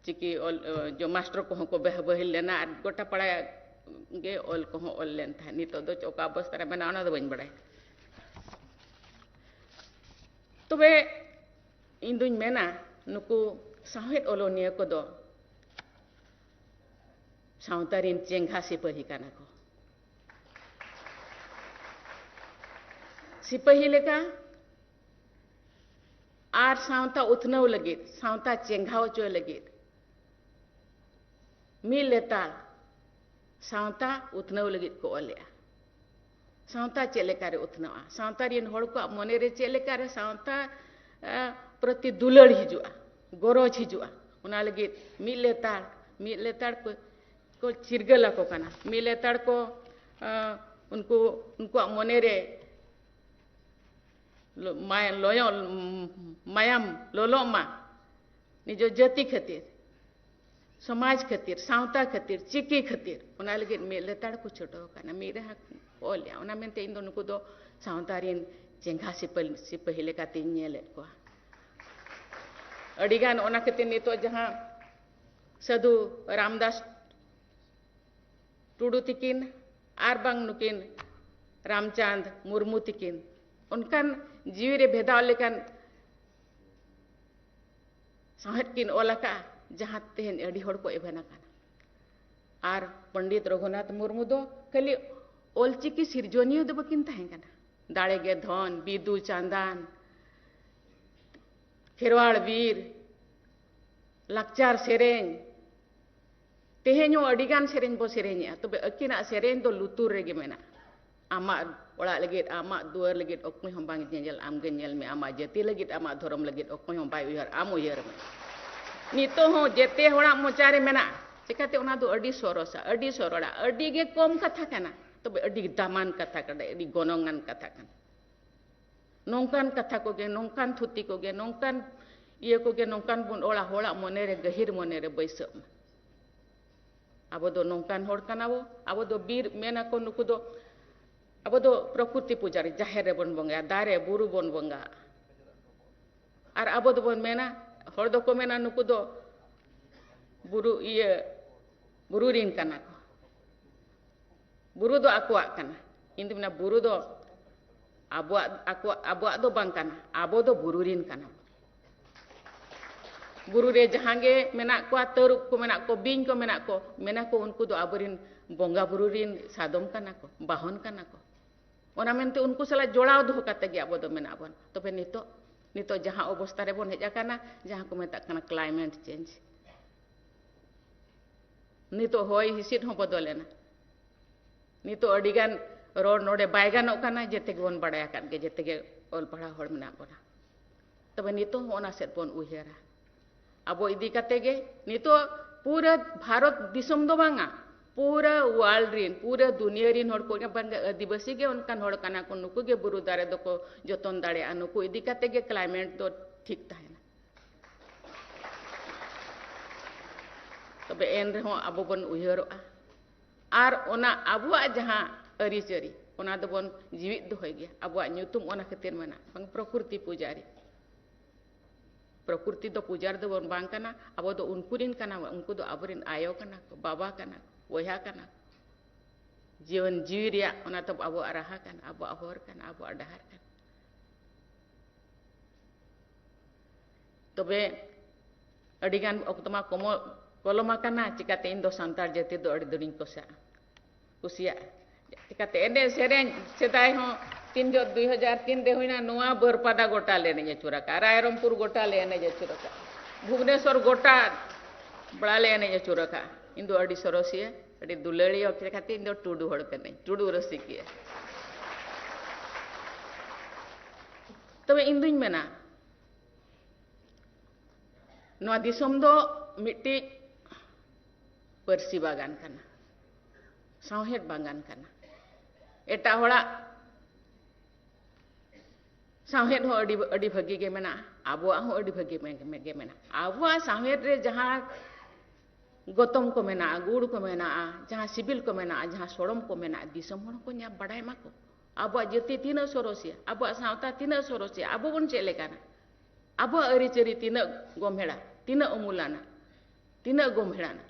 ᱪᱤᱠᱤ ᱚᱞ, ᱡᱚ ᱢᱟᱥᱴᱟᱨ ᱠᱚᱦᱚᱸ ᱠᱚ ᱵᱮᱦ-, ᱵᱟᱹᱦᱤᱞ ᱞᱮᱱᱟ ᱟᱨ ᱜᱚᱴᱟ ᱯᱟᱲᱟ ᱜᱮ ᱚᱞ ᱠᱚᱦᱚᱸ ᱚᱞ ᱞᱮᱱ ᱛᱟᱦᱮᱸᱫ᱾ ᱱᱤᱛᱚᱜ ᱫᱚ ᱚᱠᱟ ᱚᱵᱚᱥᱛᱟ ᱨᱮ ᱢᱮᱱᱟᱜᱼᱟ, ᱚᱱᱟ ᱫᱚ ᱵᱟᱹᱧ ᱵᱟᱲᱟᱭᱟ᱾ ᱛᱚᱵᱮ ᱤᱧ ᱫᱩᱧ ᱢᱮᱱᱟ, ᱱᱩᱠᱩ ᱥᱟᱶᱦᱮᱫ ᱚᱞᱚᱱᱤᱭᱟᱹ ᱠᱚᱫᱚ ᱥᱟᱶᱛᱟ ᱨᱤᱱ ᱪᱮᱸᱜᱷᱟ ᱥᱤᱯᱟᱹᱦᱤ ᱠᱟᱱᱟ ᱠᱚ᱾ ᱥᱤᱯᱟᱹᱦᱤ ᱞᱮᱠᱟ ᱟᱨ ᱥᱟᱶᱛᱟ ᱩᱛᱱᱟᱹᱣ ᱞᱟᱹᱜᱤᱫ, ᱥᱟᱶᱛᱟ ᱪᱮᱸᱜᱷᱟᱣ ᱦᱚᱪᱚᱭ ᱞᱟᱹᱜᱤᱫ ᱢᱤᱫ ᱞᱮᱛᱟᱲ ᱥᱟᱶᱛᱟ ᱩᱛᱱᱟᱹᱣ ᱞᱟᱹᱜᱤᱫ ᱠᱚ ᱚᱞᱮᱜᱼᱟ᱾ ᱥᱟᱶᱛᱟ ᱪᱮᱫ ᱞᱮᱠᱟᱨᱮ ᱩᱛᱱᱟᱹᱜᱼᱟ, ᱥᱟᱶᱛᱟ ᱨᱮᱱ ᱦᱚᱲ ᱠᱚᱣᱟᱜ ᱢᱚᱱᱮᱨᱮ ᱪᱮᱫ ᱞᱮᱠᱟᱨᱮ ᱥᱟᱶᱛᱟ, ᱮ, ᱯᱨᱚᱛᱤ ᱫᱩᱞᱟᱹᱲ ᱦᱤᱡᱩᱜᱼᱟ, ᱜᱚᱨᱚᱡᱽ ᱦᱤᱡᱩᱜᱼᱟ, ᱚᱱᱟ ᱞᱟᱹᱜᱤᱫ ᱢᱤᱫ ᱞᱮᱛᱟᱲ, ᱢᱤᱫ ᱞᱮᱛᱟᱲ ᱠᱚ, ᱠᱚ ᱪᱤᱨᱜᱟᱹᱞ ᱟᱠᱚ ᱠᱟᱱᱟ, ᱢᱤᱫ ᱞᱮᱛᱟᱲ ᱠᱚ, ᱮ, ᱩᱱᱠᱩ, ᱩᱱᱠᱩᱣᱟᱜ ᱢᱚᱱᱮᱨᱮ ᱞᱚ-, ᱢᱟᱭ-, ᱞᱚᱭᱚ-, ᱢᱟᱭᱟᱢ ᱞᱚᱞᱚᱜ ᱢᱟ, ᱱᱤᱡᱚ ᱡᱟᱹᱛᱤ ᱠᱷᱟᱹᱛᱤᱨ, ᱥᱚᱢᱟᱡᱽ ᱠᱷᱟᱹᱛᱤᱨ, ᱥᱟᱶᱛᱟ ᱠᱷᱟᱹᱛᱤᱨ, ᱪᱤᱠᱤ ᱠᱷᱟᱹᱛᱤᱨ, ᱚᱱᱟ ᱞᱟᱹᱜᱤᱫ ᱢᱤᱫ ᱞᱮᱛᱟᱲ ᱠᱚ ᱪᱷᱩᱴᱟᱹᱣ ᱟᱠᱟᱱᱟ, ᱢᱤᱫ ᱨᱮᱦᱟ ᱠᱚ ᱚᱞᱮᱜᱼᱟ᱾ ᱚᱱᱟ ᱢᱮᱱᱛᱮ ᱤᱧ ᱫᱚ ᱱᱩᱠᱩ ᱫᱚ ᱥᱟᱶᱛᱟ ᱨᱮᱱ ᱪᱮᱸᱜᱷᱟ ᱥᱤᱯᱟᱹ-, ᱥᱤᱯᱟᱹᱦᱤ ᱞᱮᱠᱟᱛᱤᱧ ᱧᱮᱞᱮᱫ ᱠᱚᱣᱟ᱾ ᱟᱹᱰᱤᱜᱟᱱ ᱚᱱᱟ ᱠᱷᱟᱹᱛᱤᱨ ᱱᱤᱛᱚᱜ ᱡᱟᱦᱟᱸ ᱥᱟᱹᱫᱷᱩ ᱨᱟᱢᱫᱟᱥ ᱴᱩᱰᱩ ᱛᱤᱠᱤᱱ ᱟᱨ ᱵᱟᱝ ᱱᱩᱠᱤᱱ ᱨᱟᱢᱪᱟᱸᱫᱽ ᱢᱩᱨᱢᱩ ᱛᱤᱠᱤᱱ ᱚᱱᱠᱟᱱ ᱡᱤᱣᱤ ᱨᱮ ᱵᱷᱮᱫᱟᱣ ᱞᱮᱠᱟᱱ ᱥᱟᱶᱦᱮᱫ ᱠᱤᱱ ᱚᱞ ᱟᱠᱟᱫᱼᱟ, ᱡᱟᱦᱟᱸ ᱛᱮᱦᱮᱧ ᱟᱹᱰᱤ ᱦᱚᱲ ᱠᱚ ᱮᱵᱷᱮᱱ ᱟᱠᱟᱱᱟ᱾ ᱟᱨ ᱯᱚᱱᱰᱤᱛ ᱨᱚᱜᱷᱩᱱᱟᱛᱷ ᱢᱩᱨᱢᱩ ᱫᱚ ᱠᱷᱟᱹᱞᱤ ᱚᱞᱪᱤᱠᱤ ᱥᱤᱨᱡᱚᱱᱤᱭᱟᱹ ᱫᱚ ᱵᱟᱹᱠᱤᱱ ᱛᱟᱦᱮᱸ ᱠᱟᱱᱟ᱾ ᱫᱟᱲᱮ ᱜᱮ ᱫᱷᱚᱱ, ᱵᱤᱫᱩ ᱪᱟᱸᱫᱟᱱ, ᱠᱷᱮᱨᱣᱟᱲ ᱵᱤᱨ, ᱞᱟᱠᱪᱟᱨ ᱥᱮᱨᱮᱧ, ᱛᱮᱦᱮᱧ ᱦᱚᱸ ᱟᱹᱰᱤ ᱜᱟᱱ ᱥᱮᱨᱮᱧ ᱵᱚ ᱥᱮᱨᱮᱧᱮᱜᱼᱟ, ᱛᱚᱵᱮ ᱟᱹᱠᱤᱱᱟᱜ ᱥᱮᱨᱮᱧ ᱫᱚ ᱞᱩᱛᱩᱨ ᱨᱮᱜᱮ ᱢᱮᱱᱟᱜᱼᱟ᱾ ᱟᱢᱟᱜ ᱚᱲᱟᱜ ᱞᱟᱹᱜᱤᱫ, ᱟᱢᱟᱜ ᱫᱩᱣᱟᱹᱨ ᱞᱟᱹᱜᱤᱫ ᱚᱠᱚᱭ ᱦᱚᱸ ᱵᱟᱝ ᱧᱮᱧᱮᱞ, ᱟᱢ ᱜᱮ ᱧᱮᱞ ᱢᱮ᱾ ᱟᱢᱟᱜ ᱡᱟᱹᱛᱤ ᱞᱟᱹᱜᱤᱫ, ᱟᱢᱟᱜ ᱫᱷᱚᱨᱚᱢ ᱞᱟᱹᱜᱤᱫ ᱚᱠᱚᱭ ᱦᱚᱸ ᱵᱟᱭ ᱩᱭᱦᱟᱹᱨ, ᱟᱢ ᱩᱭᱦᱟᱹᱨ ᱢᱮ᱾ ᱱᱤᱛᱚᱜ ᱦᱚᱸ ᱡᱮᱛᱮ ᱦᱚᱲᱟᱜ ᱢᱚᱪᱟ ᱨᱮ ᱢᱮᱱᱟᱜᱼᱟ, ᱪᱤᱠᱟᱹᱛᱮ ᱚᱱᱟ ᱫᱚ ᱟᱹᱰᱤ ᱥᱚᱨᱚᱥᱟ, ᱟᱹᱰᱤ ᱥᱚᱨᱚᱲᱟ, ᱟᱹᱰᱤ ᱜᱮ ᱠᱚᱢ ᱠᱟᱛᱷᱟ ᱠᱟᱱᱟ᱾ ᱛᱚᱵᱮ ᱟᱹᱰᱤ ᱫᱟᱢᱟᱱ ᱠᱟᱛᱷᱟ ᱠᱟᱱᱟ, ᱟᱹᱰᱤ ᱜᱚᱱᱚᱝᱟᱱ ᱠᱟᱛᱷᱟ ᱠᱟᱱᱟ᱾ ᱱᱚᱝᱠᱟᱱ ᱠᱟᱛᱷᱟ ᱠᱚᱜᱮ, ᱱᱚᱝᱠᱟᱱ ᱛᱷᱩᱛᱤ ᱠᱚᱜᱮ, ᱱᱚᱝᱠᱟᱱ ᱤᱭᱟᱹ ᱠᱚᱜᱮ, ᱱᱚᱝᱠᱟᱱ ᱵᱚᱱ ᱚᱞᱟ, ᱦᱚᱲᱟᱜ ᱢᱚᱱᱮᱨᱮ, ᱜᱟᱹᱦᱤᱨ ᱢᱚᱱᱮᱨᱮ ᱵᱟᱹᱭᱥᱟᱹᱜ ᱢᱟ᱾ ᱟᱵᱚ ᱫᱚ ᱱᱚᱝᱠᱟᱱ ᱦᱚᱲ ᱠᱟᱱᱟ ᱵᱚ, ᱟᱵᱚ ᱫᱚ ᱵᱤᱨ, ᱢᱮᱱᱟᱠᱚ ᱱᱩᱠᱩ ᱫᱚ, ᱟᱵᱚ ᱫᱚ ᱯᱨᱚᱠᱨᱤᱛᱤ ᱯᱩᱡᱟᱨᱤ, ᱡᱟᱦᱮᱨ ᱨᱮᱵᱚᱱ ᱵᱚᱸᱜᱟᱭᱟ, ᱫᱟᱨᱮ ᱵᱩᱨᱩ ᱵᱚᱱ ᱵᱚᱸᱜᱟᱜᱼᱟ᱾ ᱟᱨ ᱟᱵᱚ ᱫᱚᱵᱚᱱ ᱢᱮᱱᱟ, ᱦᱚᱲ ᱫᱚᱠᱚ ᱢᱮᱱᱟ ᱱᱩᱠᱩ ᱫᱚ ᱵᱩᱨᱩ, ᱤᱭᱟᱹ, ᱵᱩᱨᱩ ᱨᱤᱱ ᱠᱟᱱᱟ ᱠᱚ᱾ ᱵᱩᱨᱩ ᱫᱚ ᱟᱠᱚᱣᱟᱜ ᱠᱟᱱᱟ᱾ ᱤᱧ ᱫᱚ ᱢᱮᱱᱟ, ᱵᱩᱨᱩ ᱫᱚ ᱟᱵᱚᱣᱟᱜ, ᱟᱠᱚᱣᱟᱜ, ᱟᱵᱚᱣᱟᱜ ᱫᱚ ᱵᱟᱝ ᱠᱟᱱᱟ, ᱟᱵᱚ ᱫᱚ ᱵᱩᱨᱩ ᱨᱤᱱ ᱠᱟᱱᱟ ᱵᱚᱱ᱾ ᱵᱩᱨᱩ ᱨᱮ ᱡᱟᱦᱟᱸ ᱜᱮ ᱢᱮᱱᱟᱜ ᱠᱚᱣᱟ, ᱛᱟᱹᱨᱩᱵ ᱠᱚ ᱢᱮᱱᱟᱜ ᱠᱚ, ᱵᱤᱧ ᱠᱚ ᱢᱮᱱᱟᱜ ᱠᱚ, ᱢᱮᱱᱟ ᱠᱚ ᱩᱱᱠᱩ ᱫᱚ ᱟᱵᱚᱨᱤᱱ ᱵᱚᱸᱜᱟ ᱵᱩᱨᱩ ᱨᱤᱱ ᱥᱟᱫᱚᱢ ᱠᱟᱱᱟ ᱠᱚ, ᱵᱟᱦᱚᱱ ᱠᱟᱱᱟ ᱠᱚ᱾ ᱚᱱᱟ ᱢᱮᱱᱛᱮ ᱩᱱᱠᱩ ᱥᱟᱞᱟᱜ ᱡᱚᱲᱟᱣ ᱫᱚᱦᱚ ᱠᱟᱛᱮ ᱜᱮ ᱟᱵᱚ ᱫᱚ ᱢᱮᱱᱟᱜ ᱵᱚᱱ᱾ ᱛᱚᱵᱮ ᱱᱤᱛᱚᱜ, ᱱᱤᱛᱚᱜ ᱡᱟᱦᱟᱸ ᱚᱵᱚᱥᱛᱟ ᱨᱮᱵᱚᱱ ᱦᱮᱡ ᱟᱠᱟᱱᱟ, ᱡᱟᱦᱟᱸ ᱠᱚ ᱢᱮᱛᱟᱜ ᱠᱟᱱᱟ climate change, ᱱᱤᱛᱚᱜ ᱦᱚᱭ ᱦᱤᱸᱥᱤᱫ ᱦᱚᱸ ᱵᱚᱫᱚᱞ ᱮᱱᱟ᱾ ᱱᱤᱛᱚᱜ ᱟᱹᱰᱤᱜᱟᱱ ᱨᱚᱲ ᱱᱚᱰᱮ ᱵᱟᱭ ᱜᱟᱱᱚᱜ ᱠᱟᱱᱟ, ᱡᱮᱛᱮ ᱜᱮᱵᱚᱱ ᱵᱟᱲᱟᱭ ᱟᱠᱟᱫ ᱜᱮ, ᱡᱮᱛᱮ ᱜᱮ ᱚᱞ ᱯᱟᱲᱦᱟᱣ ᱦᱚᱲ ᱢᱮᱱᱟᱜ ᱵᱚᱱᱟ᱾ ᱛᱚᱵᱮ ᱱᱤᱛᱚᱜ ᱦᱚᱸ ᱚᱱᱟ ᱥᱮᱫ ᱵᱚᱱ ᱩᱭᱦᱟᱹᱨᱟ᱾ ᱟᱵᱚ ᱤᱫᱤ ᱠᱟᱛᱮ ᱜᱮ ᱱᱤᱛᱚᱜ ᱯᱩᱨᱟᱹ ᱵᱷᱟᱨᱚᱛ ᱫᱤᱥᱚᱢ ᱫᱚ ᱵᱟᱝᱟ, ᱯᱩᱨᱟᱹ world ᱨᱤᱱ, ᱯᱩᱨᱟᱹ ᱫᱩᱱᱤᱭᱟᱹ ᱨᱤᱱ ᱦᱚᱲ ᱠᱚ, ᱵᱟᱝ, ᱟᱹᱫᱤᱵᱟᱹᱥᱤ ᱜᱮ ᱚᱱᱠᱟᱱ ᱦᱚᱲ ᱠᱟᱱᱟ ᱠᱚ, ᱱᱩᱠᱩ ᱜᱮ ᱵᱩᱨᱩ ᱫᱟᱨᱮ ᱫᱚᱠᱚ ᱡᱚᱛᱚᱱ ᱫᱟᱲᱮᱭᱟᱜᱼᱟ, ᱱᱩᱠᱩ ᱤᱫᱤ ᱠᱟᱛᱮ ᱜᱮ climate ᱫᱚ ᱴᱷᱤᱠ ᱛᱟᱦᱮᱱᱟ᱾ ᱛᱚᱵᱮ ᱮᱱ ᱨᱮᱦᱚᱸ ᱟᱵᱚ ᱵᱚᱱ ᱩᱭᱦᱟᱹᱨᱚᱜᱼᱟ᱾ ᱟᱨ ᱚᱱᱟ ᱟᱵᱚᱣᱟᱜ ᱡᱟᱦᱟᱸ ᱟᱹᱨᱤᱪᱟᱹᱞᱤ, ᱚᱱᱟ ᱫᱚᱵᱚᱱ ᱡᱤᱣᱤᱫ ᱫᱚᱦᱚᱭ ᱜᱮᱭᱟ᱾ ᱟᱵᱚᱣᱟᱜ ᱧᱩᱛᱩᱢ ᱚᱱᱟ ᱠᱷᱟᱹᱛᱤᱨ ᱢᱮᱱᱟᱜᱼᱟ, ᱵᱟᱝ, ᱯᱨᱚᱠᱨᱤᱛᱤ ᱯᱩᱡᱟᱨᱤ᱾ ᱯᱨᱚᱠᱨᱤᱛᱤ ᱫᱚ ᱯᱩᱡᱟᱨᱤ ᱫᱚᱵᱚᱱ ᱵᱟᱝ ᱠᱟᱱᱟ, ᱟᱵᱚ ᱫᱚ ᱩᱱᱠᱩ ᱨᱤᱱ ᱠᱟᱱᱟ ᱵᱚᱱ, ᱩᱱᱠᱩ ᱫᱚ ᱟᱵᱚᱨᱤᱱ ᱟᱭᱳ ᱠᱟᱱᱟ ᱠᱚ, ᱵᱟᱵᱟ ᱠᱟᱱᱟ ᱠᱚ, ᱵᱚᱭᱦᱟ ᱠᱟᱱᱟ ᱠᱚ᱾ ᱡᱤᱭᱚᱱ ᱡᱤᱣᱤ ᱨᱮᱭᱟᱜ ᱚᱱᱟ ᱫᱚ ᱟᱵᱚᱣᱟᱜ ᱨᱟᱦᱟ ᱠᱟᱱᱟ, ᱟᱵᱚᱣᱟᱜ ᱦᱚᱨ ᱠᱟᱱᱟ, ᱟᱵᱚᱣᱟᱜ ᱰᱟᱦᱟᱨ ᱠᱟᱱᱟ᱾ ᱛᱚᱵᱮ ᱟᱹᱰᱤᱜᱟᱱ ᱚᱠᱛᱚ ᱢᱟ ᱠᱚᱢᱚ-, ᱯᱚᱞᱚᱢ ᱟᱠᱟᱱᱟ, ᱪᱤᱠᱟᱹᱛᱮ ᱤᱧ ᱫᱚ ᱥᱟᱱᱛᱟᱲ ᱡᱟᱹᱛᱤ ᱫᱚ ᱟᱹᱰᱤ ᱫᱚᱨᱤᱧ ᱠᱚᱥᱟᱜᱼᱟ, ᱠᱩᱥᱤᱭᱟᱜᱼᱟ᱾ ᱪᱤᱠᱟᱹᱛᱮ ᱮᱱᱮᱡ ᱥᱮᱨᱮᱧ, ᱥᱮᱫᱟᱭ ᱦᱚᱸ ᱛᱤᱱ ᱡᱚᱦᱚᱜ ᱫᱩᱭ ᱦᱟᱡᱟᱨ ᱛᱤᱱ ᱨᱮ ᱦᱩᱭᱱᱟ, ᱱᱚᱣᱟ ᱵᱟᱹᱨᱯᱟᱫᱟ ᱜᱚᱴᱟ ᱞᱮ ᱮᱱᱮᱡ ᱟᱹᱪᱩᱨ ᱟᱠᱟᱫᱼᱟ, ᱨᱟᱭᱨᱚᱝᱯᱩᱨ ᱜᱚᱴᱟ ᱞᱮ ᱮᱱᱮᱡ ᱟᱹᱪᱩᱨ ᱟᱠᱟᱫᱼᱟ, ᱵᱷᱩᱵᱽᱱᱮᱥᱚᱨ ᱜᱚᱴᱟ ᱵᱟᱲᱟ ᱞᱮ ᱮᱱᱮᱡ ᱟᱹᱪᱩᱨ ᱟᱠᱟᱫᱼᱟ᱾ ᱤᱧ ᱫᱚ ᱟᱹᱰᱤ ᱥᱚᱨᱚᱥᱤᱭᱟᱹ, ᱟᱹᱰᱤ ᱫᱩᱞᱟᱹᱲᱤᱭᱟᱹ ᱠᱷᱟᱹᱛᱤᱨ ᱤᱧ ᱫᱚ ᱴᱩᱰᱩ ᱦᱚᱲ ᱠᱟᱹᱱᱟᱹᱧ, ᱴᱩᱰᱩ ᱨᱩᱥᱤᱠᱤᱭᱟᱹ᱾ ᱛᱚᱵᱮ ᱤᱧ ᱫᱩᱧ ᱢᱮᱱᱟ, ᱱᱚᱣᱟ ᱫᱤᱥᱚᱢ ᱫᱚ ᱢᱤᱫᱴᱤᱡ ᱯᱟᱹᱨᱥᱤ ᱵᱟᱜᱟᱱ ᱠᱟᱱᱟ, ᱥᱟᱶᱦᱮᱫ ᱵᱟᱜᱟᱱ ᱠᱟᱱᱟ᱾ ᱮᱴᱟᱜ ᱦᱚᱲᱟᱜ ᱥᱟᱶᱦᱮᱫ ᱦᱚᱸ ᱟᱹᱰᱤ, ᱟᱹᱰᱤ ᱵᱷᱟᱹᱜᱤ ᱜᱮ ᱢᱮᱱᱟᱜᱼᱟ, ᱟᱵᱚᱣᱟᱜ ᱦᱚᱸ ᱟᱹᱰᱤ ᱵᱷᱟᱹᱜᱤ ᱢᱮ-, ᱜᱮ ᱢᱮᱱᱟᱜᱼᱟ᱾ ᱟᱵᱚᱣᱟᱜ ᱥᱟᱶᱦᱮᱫ ᱨᱮ ᱡᱟᱦᱟᱸ ᱜᱚᱛᱚᱢ ᱠᱚ ᱢᱮᱱᱟᱜᱼᱟ, ᱜᱩᱲ ᱠᱚ ᱢᱮᱱᱟᱜᱼᱟ, ᱡᱟᱦᱟᱸ ᱥᱤᱵᱤᱞ ᱠᱚ ᱢᱮᱱᱟᱜᱼᱟ, ᱡᱟᱦᱟᱸ ᱥᱚᱲᱚᱢ ᱠᱚ ᱢᱮᱱᱟᱜᱼᱟ, ᱫᱤᱥᱚᱢ ᱦᱚᱲ ᱠᱚ ᱧᱟᱢ ᱵᱟᱲᱟᱭ ᱢᱟᱠᱚ᱾ ᱟᱵᱚᱣᱟᱜ ᱡᱟᱹᱛᱤ ᱛᱤᱱᱟᱹᱜ ᱥᱚᱨᱚᱥᱤᱭᱟ, ᱟᱵᱚᱣᱟᱜ ᱥᱟᱶᱛᱟ ᱛᱤᱱᱟᱹᱜ ᱥᱚᱨᱚᱥᱤᱭᱟ, ᱟᱵᱚ ᱵᱚᱱ ᱪᱮᱫ ᱞᱮᱠᱟᱱᱟ, ᱟᱵᱚᱣᱟᱜ ᱟᱹᱨᱤᱪᱟᱹᱞᱤ ᱛᱤᱱᱟᱹᱜ ᱜᱚᱢᱦᱮᱲᱟ, ᱛᱤᱱᱟᱹᱜ ᱩᱢᱩᱞᱟᱱᱟ, ᱛᱤᱱᱟᱹᱜ ᱜᱚᱢᱦᱮᱲᱟᱱᱟ,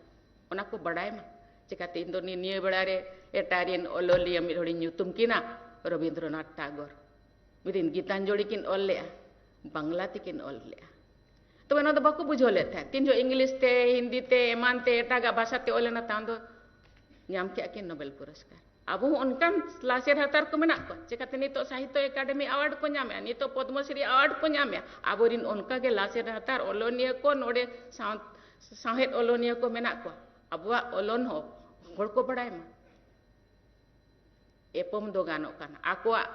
ᱚᱱᱟ ᱠᱚ ᱵᱟᱰᱟᱭ ᱢᱟ᱾ ᱪᱮᱠᱟᱛᱮ ᱤᱧ ᱫᱚ ᱱᱤ-, ᱱᱤᱭᱟᱹ ᱵᱮᱲᱟ ᱨᱮ ᱮᱴᱟᱜ ᱨᱮᱱ ᱚᱞᱚᱞᱤᱭᱟᱹ ᱢᱤᱫ ᱦᱚᱲᱤᱧ ᱧᱩᱛᱩᱢ ᱠᱤᱱᱟ, ᱨᱚᱵᱤᱱᱫᱨᱚᱱᱟᱛᱷ ᱴᱟᱜᱚᱨ᱾ ᱢᱤᱫ ᱫᱤᱱ ᱜᱤᱛᱟᱧᱡᱚᱞᱤ ᱠᱤᱱ ᱚᱞ ᱞᱮᱜᱼᱟ, ᱵᱟᱝᱞᱟ ᱛᱮᱠᱤᱱ ᱚᱞ ᱞᱮᱜᱼᱟ᱾ ᱛᱚᱵᱮ ᱚᱱᱟ ᱫᱚ ᱵᱟᱠᱚ ᱵᱩᱡᱷᱟᱹᱣ ᱞᱮᱫ ᱛᱟᱦᱮᱸᱫ᱾ ᱛᱤᱱ ᱡᱚᱦᱚᱜ ᱤᱝᱞᱤᱥ ᱛᱮ, ᱦᱤᱱᱫᱤ ᱛᱮ, ᱮᱢᱟᱱ ᱛᱮ, ᱮᱴᱟᱜᱟᱜ ᱵᱷᱟᱥᱟ ᱛᱮ ᱚᱞ ᱞᱮᱱᱟ, ᱛᱟᱭᱚᱢ ᱫᱚ ᱧᱟᱢ ᱠᱮᱜᱼᱟ ᱠᱤᱱ ᱱᱳᱵᱮᱞ ᱯᱩᱨᱚᱥᱠᱟᱨ᱾ ᱟᱵᱚ ᱦᱚᱸ ᱚᱱᱠᱟᱱ ᱞᱟᱥᱮᱨ ᱦᱟᱛᱟᱨ ᱠᱚ ᱢᱮᱱᱟᱜ ᱠᱚᱣᱟ, ᱪᱮᱠᱟᱛᱮ ᱱᱤᱛᱚᱜ ᱥᱟᱦᱤᱛᱛᱚ ᱮᱠᱟᱰᱮᱢᱤ ᱟᱣᱟᱨᱰ ᱠᱚ ᱧᱟᱢᱮᱜᱼᱟ, ᱱᱤᱛᱚᱜ ᱯᱚᱫᱽᱢᱚᱥᱨᱤ ᱟᱣᱟᱨᱰ ᱠᱚ ᱧᱟᱢᱮᱜᱼᱟ᱾ ᱟᱵᱚᱨᱤᱱ ᱚᱱᱠᱟᱜᱮ ᱞᱟᱥᱮᱨ ᱦᱟᱛᱟᱨ ᱚᱞᱚᱱᱤᱭᱟᱹ ᱠᱚ ᱱᱚᱰᱮ ᱥᱟᱶ-, ᱥᱟᱶᱦᱮᱫ ᱚᱞᱚᱱᱤᱭᱟᱹ ᱠᱚ ᱢᱮᱱᱟᱜ ᱠᱚᱣᱟ᱾ ᱟᱵᱚᱣᱟᱜ ᱚᱞᱚᱱ ᱦᱚᱸ ᱦᱚᱲ ᱠᱚ ᱵᱟᱲᱟᱭ ᱢᱟ᱾ ᱮᱯᱚᱢ ᱫᱚ ᱜᱟᱱᱚᱜ ᱠᱟᱱᱟ᱾ ᱟᱠᱚᱣᱟᱜ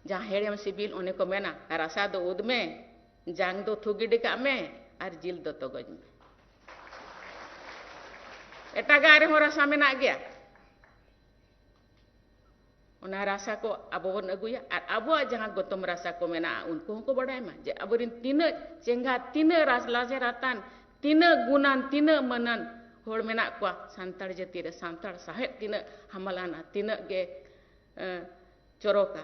ᱡᱟᱦᱟᱸ ᱦᱮᱲᱮᱢ ᱥᱤᱵᱤᱞ, ᱚᱱᱮ ᱠᱚ ᱢᱮᱱᱟ, "ᱨᱟᱥᱟ ᱫᱚ ᱩᱫ ᱢᱮ, ᱡᱟᱝ ᱫᱚ ᱛᱷᱩ ᱜᱤᱰᱤ ᱠᱟᱜ ᱢᱮ, ᱟᱨ ᱡᱤᱞ ᱫᱚ ᱛᱚᱜᱚᱡ ᱢᱮ᱾" ᱮᱴᱟᱜᱟᱜ ᱨᱮᱦᱚᱸ ᱨᱟᱥᱟ ᱢᱮᱱᱟᱜ ᱜᱮᱭᱟ᱾ ᱚᱱᱟ ᱨᱟᱥᱟ ᱠᱚ ᱟᱵᱚ ᱵᱚᱱ ᱟᱹᱜᱩᱭᱟ, ᱟᱨ ᱟᱵᱚᱣᱟᱜ ᱡᱟᱦᱟᱸ ᱜᱚᱛᱚᱢ ᱨᱟᱥᱟ ᱠᱚ ᱢᱮᱱᱟᱜᱼᱟ, ᱩᱱᱠᱩ ᱦᱚᱸᱠᱚ ᱵᱟᱰᱟᱭ ᱢᱟ ᱡᱮ ᱟᱵᱚᱨᱮᱱ ᱛᱤᱱᱟᱹᱜ ᱪᱮᱸᱜᱷᱟ, ᱛᱤᱱᱟᱹᱜ ᱨᱟᱥ-, ᱞᱟᱥᱮᱨ ᱦᱟᱛᱟᱱ, ᱛᱤᱱᱟᱹᱜ ᱜᱩᱱᱟᱱ, ᱛᱤᱱᱟᱹᱜ ᱢᱟᱹᱱᱟᱱ ᱦᱚᱲ ᱢᱮᱱᱟᱜ ᱠᱚᱣᱟ ᱥᱟᱱᱛᱟᱲ ᱡᱟᱹᱛᱤ ᱨᱮ, ᱥᱟᱱᱛᱟᱲ ᱥᱟᱶᱦᱮᱫ ᱛᱤᱱᱟᱹᱜ ᱦᱟᱢᱟᱞᱟᱱᱟ, ᱛᱤᱱᱟᱹᱜ ᱜᱮ, ᱮᱸ, ᱪᱚᱨᱚᱠᱟ,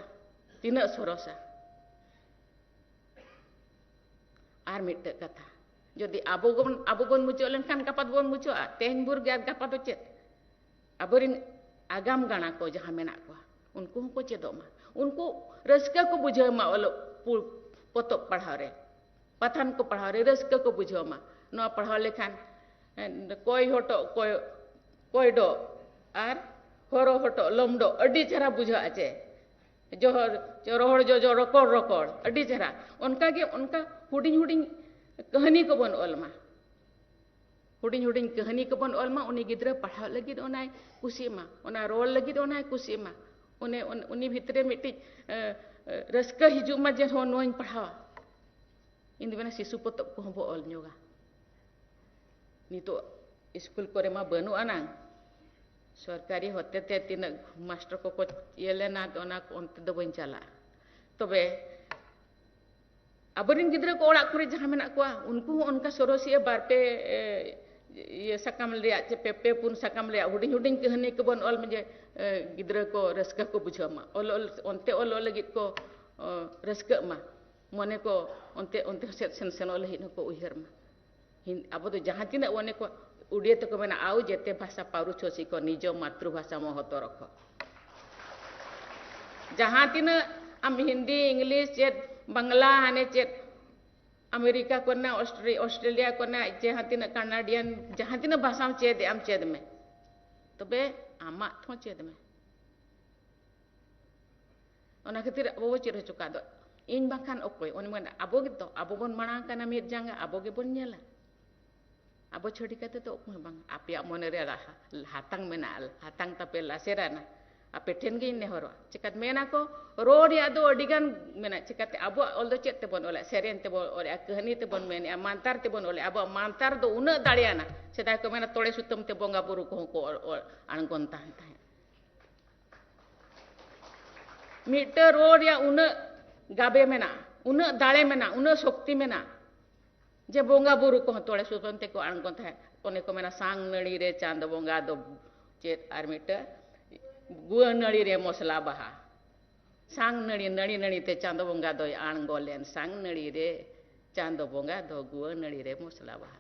ᱛᱤᱱᱟᱹᱜ ᱥᱚᱨᱚᱥᱟ᱾ ᱟᱨ ᱢᱤᱫᱴᱮᱡ ᱠᱟᱛᱷᱟ, ᱡᱩᱫᱤ ᱟᱵᱚ ᱵᱚᱱ, ᱟᱵᱚ ᱵᱚᱱ ᱢᱩᱪᱟᱹᱫ ᱞᱮᱱᱠᱷᱟᱱ ᱜᱟᱯᱟ ᱫᱚᱵᱚᱱ ᱢᱩᱪᱟᱹᱫᱼᱟ, ᱛᱮᱦᱮᱧ ᱵᱷᱳᱨ ᱜᱮ ᱟᱨ ᱜᱟᱯᱟ ᱫᱚ ᱪᱮᱫ? ᱟᱵᱚᱨᱮᱱ ᱟᱜᱟᱢ ᱜᱟᱬᱟ ᱠᱚ ᱡᱟᱦᱟᱸ ᱢᱮᱱᱟᱜ ᱠᱚᱣᱟ, ᱩᱱᱠᱩ ᱦᱚᱸᱠᱚ ᱪᱮᱫᱚᱜ ᱢᱟ, ᱩᱱᱠᱩ ᱨᱟᱹᱥᱠᱟᱹ ᱠᱚ ᱵᱩᱡᱷᱟᱹᱣ ᱢᱟ ᱚᱞᱚᱜ ᱯᱩ-, ᱯᱚᱛᱚᱵ ᱯᱟᱲᱦᱟᱣ ᱨᱮ, ᱯᱟᱛᱷᱟᱢ ᱠᱚ ᱯᱟᱲᱦᱟᱣ ᱨᱮ ᱨᱟᱹᱥᱠᱟᱹ ᱠᱚ ᱵᱩᱡᱷᱟᱹᱣ ᱢᱟ᱾ ᱱᱚᱣᱟ ᱯᱟᱲᱦᱟᱣ ᱞᱮᱠᱷᱟᱱ, ᱮ, ᱠᱚᱭ ᱦᱚᱴᱚᱜ ᱠᱚᱭ, ᱠᱚᱭ ᱰᱚᱜ ᱟᱨ ᱦᱚᱨᱚ ᱦᱚᱴᱚᱜ ᱞᱚᱢᱰᱚᱜ ᱟᱹᱰᱤ ᱪᱮᱦᱨᱟ ᱵᱩᱡᱷᱟᱹᱜᱼᱟ ᱪᱮ? ᱡᱚᱦᱚᱨ, ᱨᱚᱦᱚᱲ ᱡᱚᱡᱚ ᱨᱚᱠᱚᱲ ᱨᱚᱠᱚᱲ, ᱟᱹᱰᱤ ᱪᱮᱦᱨᱟ᱾ ᱚᱱᱠᱟᱜᱮ ᱚᱱᱠᱟ ᱦᱩᱰᱤᱧ ᱦᱩᱰᱤᱧ ᱠᱟᱹᱦᱱᱤ ᱠᱚᱵᱚᱱ ᱚᱞ ᱢᱟ᱾ ᱦᱩᱰᱤᱧ ᱦᱩᱰᱤᱧ ᱠᱟᱹᱦᱱᱤ ᱠᱚᱵᱚᱱ ᱚᱞ ᱢᱟ, ᱩᱱᱤ ᱜᱤᱫᱽᱨᱟᱹ ᱯᱟᱲᱦᱟᱣ ᱞᱟᱹᱜᱤᱫ ᱚᱱᱟᱭ ᱠᱩᱥᱤᱜ ᱢᱟ, ᱚᱱᱟ ᱨᱚᱲ ᱞᱟᱹᱜᱤᱫ ᱚᱱᱟᱭ ᱠᱩᱥᱤᱜ ᱢᱟ, ᱚᱱᱮ ᱩᱱ-, ᱩᱱᱤ ᱵᱷᱤᱛᱨᱤ ᱢᱤᱫᱴᱤᱡ, ᱮ, ᱮ, ᱨᱟᱹᱥᱠᱟᱹ ᱦᱤᱡᱩᱜ ᱢᱟ ᱡᱮ ᱦᱚᱸ ᱱᱚᱣᱟᱧ ᱯᱟᱲᱦᱟᱣᱟ᱾ ᱤᱧ ᱫᱚ ᱢᱮᱱᱟ ᱥᱤᱥᱩ ᱯᱚᱛᱚᱵ ᱠᱚᱦᱚᱸ ᱵᱚ ᱚᱞ ᱧᱚᱜᱟ᱾ ᱱᱤᱛᱚᱜ ᱤᱥᱠᱩᱞ ᱠᱚᱨᱮ ᱢᱟ ᱵᱟᱹᱱᱩᱜ ᱟᱱᱟᱝ, ᱥᱚᱨᱠᱟᱨᱤ ᱦᱚᱛᱮᱛᱮ ᱛᱤᱱᱟᱹᱜ ᱢᱟᱥᱴᱟᱨ ᱠᱚᱠᱚ ᱤᱭᱟᱹ ᱞᱮᱱᱟ, ᱚᱱᱟ ᱠᱚ ᱚᱱᱛᱮ ᱫᱚ ᱵᱟᱹᱧ ᱪᱟᱞᱟᱜᱼᱟ᱾ ᱛᱚᱵᱮ ᱟᱵᱚᱨᱮᱱ ᱜᱤᱫᱽᱨᱟᱹ ᱠᱚ ᱚᱲᱟᱜ ᱠᱚᱨᱮ ᱡᱟᱦᱟᱸ ᱢᱮᱱᱟᱜ ᱠᱚᱣᱟ, ᱩᱱᱠᱩ ᱦᱚᱸ ᱚᱱᱠᱟ ᱥᱚᱨᱚᱥᱤᱭᱟᱹ ᱵᱟᱨ ᱯᱮ, ᱮ, ᱤᱭᱟᱹ ᱥᱟᱠᱟᱢ ᱨᱮᱭᱟᱜ ᱪᱮ ᱯᱮ, ᱯᱮ ᱯᱩᱱ ᱥᱟᱠᱟᱢ ᱨᱮᱭᱟᱜ ᱦᱩᱰᱤᱧ ᱦᱩᱰᱤᱧ ᱠᱟᱹᱦᱱᱤ ᱠᱚᱵᱚᱱ ᱚᱞ ᱢᱟ, ᱡᱮ, ᱮ, ᱜᱤᱫᱽᱨᱟᱹ ᱠᱚ ᱨᱟᱹᱥᱠᱟᱹ ᱠᱚ ᱵᱩᱡᱷᱟᱹᱣ ᱢᱟ, ᱚᱞ, ᱚᱞ, ᱚᱱᱛᱮ ᱚᱞ, ᱚᱞ ᱞᱟᱹᱜᱤᱫ ᱠᱚ, ᱚ, ᱨᱟᱹᱥᱠᱟᱹᱜ ᱢᱟ, ᱢᱚᱱᱮ ᱠᱚ ᱚᱱᱛᱮ, ᱚᱱᱛᱮ ᱥᱮᱫ ᱥᱮᱱ, ᱥᱮᱱᱚᱜ ᱞᱟᱹᱜᱤᱫ ᱦᱚᱸᱠᱚ ᱩᱭᱦᱟᱹᱨ ᱢᱟ᱾ ᱦᱤᱱ-, ᱟᱵᱚ ᱫᱚ ᱡᱟᱦᱟᱸ ᱛᱤᱱᱟᱹᱜ ᱚᱱᱮ ᱠᱚ ᱩᱰᱤᱭᱟ ᱛᱮᱠᱚ ᱢᱮᱱᱟ, "ᱟᱣ ᱡᱮᱛᱮ ᱵᱷᱟᱥᱟ ᱯᱟᱹᱨᱩ ᱪᱷᱚᱥᱤ ᱠᱚ ᱱᱤᱡᱚ ᱢᱟᱛᱨᱩᱵᱷᱟᱥᱟ ᱢᱚᱦᱚᱛᱚ ᱨᱚᱠᱷᱚ᱾" ᱡᱟᱦᱟᱸ ᱛᱤᱱᱟᱹᱜ ᱟᱢ ᱦᱤᱱᱫᱤ, ᱤᱝᱞᱤᱥ, ᱪᱮᱫ ᱵᱟᱝᱞᱟ, ᱦᱟᱱᱮ ᱪᱮᱫ ᱟᱢᱮᱨᱤᱠᱟ ᱠᱚᱨᱮᱱᱟᱜ, ᱚᱥᱴᱨᱮ-, ᱚᱥᱴᱨᱮᱞᱤᱭᱟ ᱠᱚᱨᱮᱱᱟᱜ ᱡᱟᱦᱟᱸ ᱛᱤᱱᱟᱹᱜ ᱠᱟᱱᱟᱰᱤᱭᱟᱱ, ᱡᱟᱦᱟᱸ ᱛᱤᱱᱟᱹᱜ ᱵᱷᱟᱥᱟᱢ ᱪᱮᱫ ᱮᱜ ᱟᱢ ᱪᱮᱫ ᱢᱮ, ᱛᱚᱵᱮ ᱟᱢᱟᱜ ᱦᱚᱸ ᱪᱮᱫ ᱢᱮ᱾ ᱚᱱᱟ ᱠᱷᱟᱹᱛᱤᱨ ᱟᱵᱚ ᱵᱚ ᱪᱮᱫ ᱦᱚᱪᱚ ᱠᱟᱜ ᱫᱚ, ᱤᱧ ᱵᱟᱝᱠᱷᱟᱱ ᱚᱠᱚᱭ? ᱚᱱᱮ ᱢᱮᱱ, ᱟᱵᱚ ᱜᱮᱛᱚ, ᱟᱵᱚ ᱵᱚᱱ ᱢᱟᱲᱟᱝ ᱠᱟᱱᱟ ᱢᱤᱫ ᱡᱟᱸᱜᱟ, ᱟᱵᱚ ᱜᱮᱵᱚᱱ ᱧᱮᱞᱟ᱾ ᱟᱵᱚ ᱪᱷᱟᱹᱲᱤ ᱠᱟᱛᱮ ᱫᱚ ᱚᱠᱚᱭ ᱦᱚᱸ ᱵᱟᱝ᱾ ᱟᱯᱮᱭᱟᱜ ᱢᱚᱱᱮ ᱨᱮ ᱨᱟᱦᱟ-, ᱦᱟᱛᱟᱝ ᱢᱮᱱᱟᱜᱼᱟ, ᱦᱟᱛᱟᱝ ᱛᱟᱯᱮ ᱞᱟᱥᱮᱨᱟᱱᱟ᱾ ᱟᱯᱮ ᱴᱷᱮᱱ ᱜᱤᱧ ᱱᱮᱦᱚᱨᱚᱜᱼᱟ᱾ ᱪᱤᱠᱟᱹᱛᱮ ᱢᱮᱱᱟ ᱠᱚ, ᱨᱚᱲ ᱨᱮᱭᱟᱜ ᱫᱚ ᱟᱹᱰᱤ ᱜᱟᱱ ᱢᱮᱱᱟᱜᱼᱟ᱾ ᱪᱤᱠᱟᱹᱛᱮ ᱟᱵᱚᱣᱟᱜ ᱚᱞ ᱫᱚ ᱪᱮᱫ ᱛᱮᱵᱚᱱ ᱚᱞᱮᱜᱼᱟ? ᱥᱮᱨᱮᱧ ᱛᱮᱵᱚᱱ ᱚᱞᱮᱜᱼᱟ, ᱠᱟᱹᱦᱱᱤ ᱛᱮᱵᱚᱱ ᱢᱮᱱᱮᱜᱼᱟ, ᱢᱟᱱᱛᱟᱨ ᱛᱮᱵᱚᱱ ᱚᱞᱮᱜᱼᱟ᱾ ᱟᱵᱚᱣᱟᱜ ᱢᱟᱱᱛᱟᱨ ᱫᱚ ᱩᱱᱟᱹᱜ ᱫᱟᱲᱮᱭᱟᱱᱟ᱾ ᱥᱮᱫᱟᱭ ᱠᱚ ᱢᱮᱱᱟ, ᱛᱚᱲᱮ ᱥᱩᱛᱟᱹᱢ ᱛᱮ ᱵᱚᱸᱜᱟ ᱵᱩᱨᱩ ᱠᱚᱦᱚᱸ ᱠᱚ ᱚᱞ, ᱚᱞ ᱟᱬᱜᱚᱱ ᱛᱟᱦᱮᱸ ᱛᱟᱦᱮᱸᱫ᱾ ᱢᱤᱫᱴᱟᱹᱝ ᱨᱚᱲ ᱨᱮᱭᱟᱜ ᱩᱱᱟᱹᱜ ᱜᱟᱵᱮ ᱢᱮᱱᱟᱜᱼᱟ, ᱩᱱᱟᱹᱜ ᱫᱟᱲᱮ ᱢᱮᱱᱟᱜᱼᱟ, ᱩᱱᱟᱹᱜ ᱥᱚᱠᱛᱤ ᱢᱮᱱᱟᱜᱼᱟ, ᱡᱮ ᱵᱚᱸᱜᱟ ᱵᱩᱨᱩ ᱠᱚᱦᱚᱸ ᱛᱚᱲᱮ ᱥᱩᱛᱟᱹᱢ ᱛᱮᱠᱚ ᱟᱬᱜᱚᱱ ᱛᱟᱦᱮᱸᱫ᱾ ᱚᱱᱮ ᱠᱚ ᱢᱮᱱᱟ, "ᱥᱟᱝ ᱱᱟᱹᱲᱤ ᱨᱮ ᱪᱟᱸᱫᱚ ᱵᱚᱸᱜᱟ ᱫᱚ ᱪᱮᱫ?" ᱟᱨ ᱢᱤᱫᱴᱟᱹᱝ, "ᱜᱩᱣᱟᱹ ᱱᱟᱹᱲᱤ ᱨᱮ ᱢᱚᱥᱞᱟ ᱵᱟᱦᱟ, ᱥᱟᱝ ᱱᱟᱹᱲᱤ, ᱱᱟᱹᱲᱤ ᱱᱟᱹᱲᱤ ᱛᱮ ᱪᱟᱸᱫᱚ ᱵᱚᱸᱜᱟ ᱫᱚᱭ ᱟᱬᱜᱚ ᱞᱮᱱ, ᱥᱟᱝ ᱱᱟᱹᱲᱤ ᱨᱮ ᱪᱟᱸᱫᱚ ᱵᱚᱸᱜᱟ ᱫᱚ ᱜᱩᱣᱟᱹ ᱱᱟᱹᱲᱤ ᱨᱮ ᱢᱚᱥᱞᱟ ᱵᱟᱦᱟ᱾"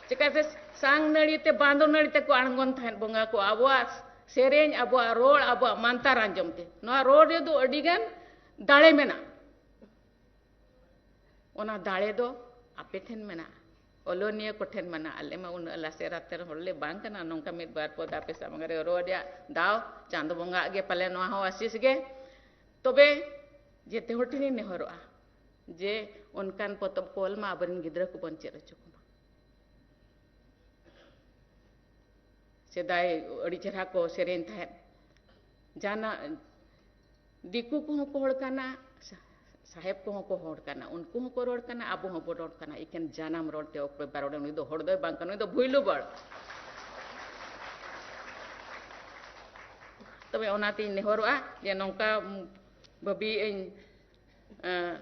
ᱪᱤᱠᱟᱹᱛᱮ ᱥᱟᱝ ᱱᱟᱹᱲᱤ ᱛᱮ, ᱵᱟᱸᱫᱚ ᱱᱟᱹᱲᱤ ᱛᱮᱠᱚ ᱟᱬᱜᱚᱱ ᱛᱟᱦᱮᱸᱫ ᱵᱚᱸᱜᱟ ᱠᱚ, ᱟᱵᱚᱣᱟᱜ ᱥᱮᱨᱮᱧ, ᱟᱵᱚᱣᱟᱜ ᱨᱚᱲ, ᱟᱵᱚᱣᱟᱜ ᱢᱟᱱᱛᱟᱨ ᱟᱸᱡᱚᱢ ᱛᱮ᱾ ᱱᱚᱣᱟ ᱨᱚᱲ ᱨᱮᱫᱚ ᱟᱹᱰᱤ ᱜᱟᱱ ᱫᱟᱲᱮ ᱢᱮᱱᱟᱜᱼᱟ᱾ ᱚᱱᱟ ᱫᱟᱲᱮ ᱫᱚ ᱟᱯᱮ ᱴᱷᱮᱱ ᱢᱮᱱᱟᱜᱼᱟ, ᱚᱞᱚᱱᱤᱭᱟᱹ ᱠᱚᱴᱷᱮᱱ ᱢᱮᱱᱟᱜᱼᱟ᱾ ᱟᱞᱮ ᱢᱟ ᱩᱱᱟᱹᱜ ᱞᱟᱥᱮᱨ ᱟᱛᱮᱨ ᱦᱚᱲ ᱞᱮ ᱵᱟᱝ ᱠᱟᱱᱟ, ᱱᱚᱝᱠᱟ ᱢᱤᱫ ᱵᱟᱨ ᱯᱚᱫ ᱟᱯᱮ ᱥᱟᱢᱟᱝ ᱨᱮ ᱨᱚᱲ ᱨᱮᱭᱟᱜ ᱫᱟᱣ ᱪᱟᱸᱫᱚ ᱵᱚᱸᱜᱟ ᱟᱜ ᱜᱮ ᱯᱟᱞᱮ ᱱᱚᱣᱟ ᱦᱚᱸ ᱟᱥᱤᱥ ᱜᱮ᱾ ᱛᱚᱵᱮ ᱡᱮᱛᱮ ᱦᱚᱲ ᱴᱷᱮᱱᱤᱧ ᱱᱮᱦᱚᱨᱚᱜᱼᱟ ᱡᱮ ᱚᱱᱠᱟᱱ ᱯᱚᱛᱚᱵ ᱠᱚ ᱚᱞ ᱢᱟ, ᱟᱵᱚᱨᱮᱱ ᱜᱤᱫᱽᱨᱟᱹ ᱠᱚᱵᱚᱱ ᱪᱮᱫ ᱦᱚᱪᱚ ᱠᱚᱢᱟ᱾ ᱥᱮᱫᱟᱭ ᱟᱹᱰᱤ ᱪᱮᱦᱨᱟ ᱠᱚ ᱥᱮᱨᱮᱧ ᱛᱟᱦᱮᱸᱫ, ᱡᱟᱱᱟ-, ᱫᱤᱠᱩ ᱠᱚᱦᱚᱸ ᱠᱚ ᱦᱚᱲ ᱠᱟᱱᱟ, ᱥᱟ-, ᱥᱟᱦᱮᱵᱽ ᱠᱚᱦᱚᱸ ᱠᱚ ᱦᱚᱲ ᱠᱟᱱᱟ, ᱩᱱᱠᱩ ᱦᱚᱸᱠᱚ ᱨᱚᱲ ᱠᱟᱱᱟ, ᱟᱵᱚ ᱦᱚᱸᱵᱚ ᱨᱚᱲ ᱠᱟᱱᱟ᱾ ᱮᱠᱷᱮᱱ ᱡᱟᱱᱟᱢ ᱨᱚᱲ ᱛᱮ ᱚᱠᱚᱭ ᱵᱟᱭ ᱨᱚᱲᱟ, ᱩᱱᱤ ᱫᱚ ᱦᱚᱲ ᱫᱚᱭ ᱵᱟᱝ ᱠᱟᱱᱟ, ᱩᱱᱤ ᱫᱚ ᱵᱷᱩᱭᱞᱩ ᱵᱟᱲ᱾ ᱛᱚᱵᱮ ᱚᱱᱟᱛᱤᱧ ᱱᱮᱦᱚᱨᱚᱜᱼᱟ ᱡᱮ ᱱᱚᱝᱠᱟ ᱵᱷᱟᱹᱵᱤᱭᱮᱫ ᱟᱹᱧ, ᱮᱸ,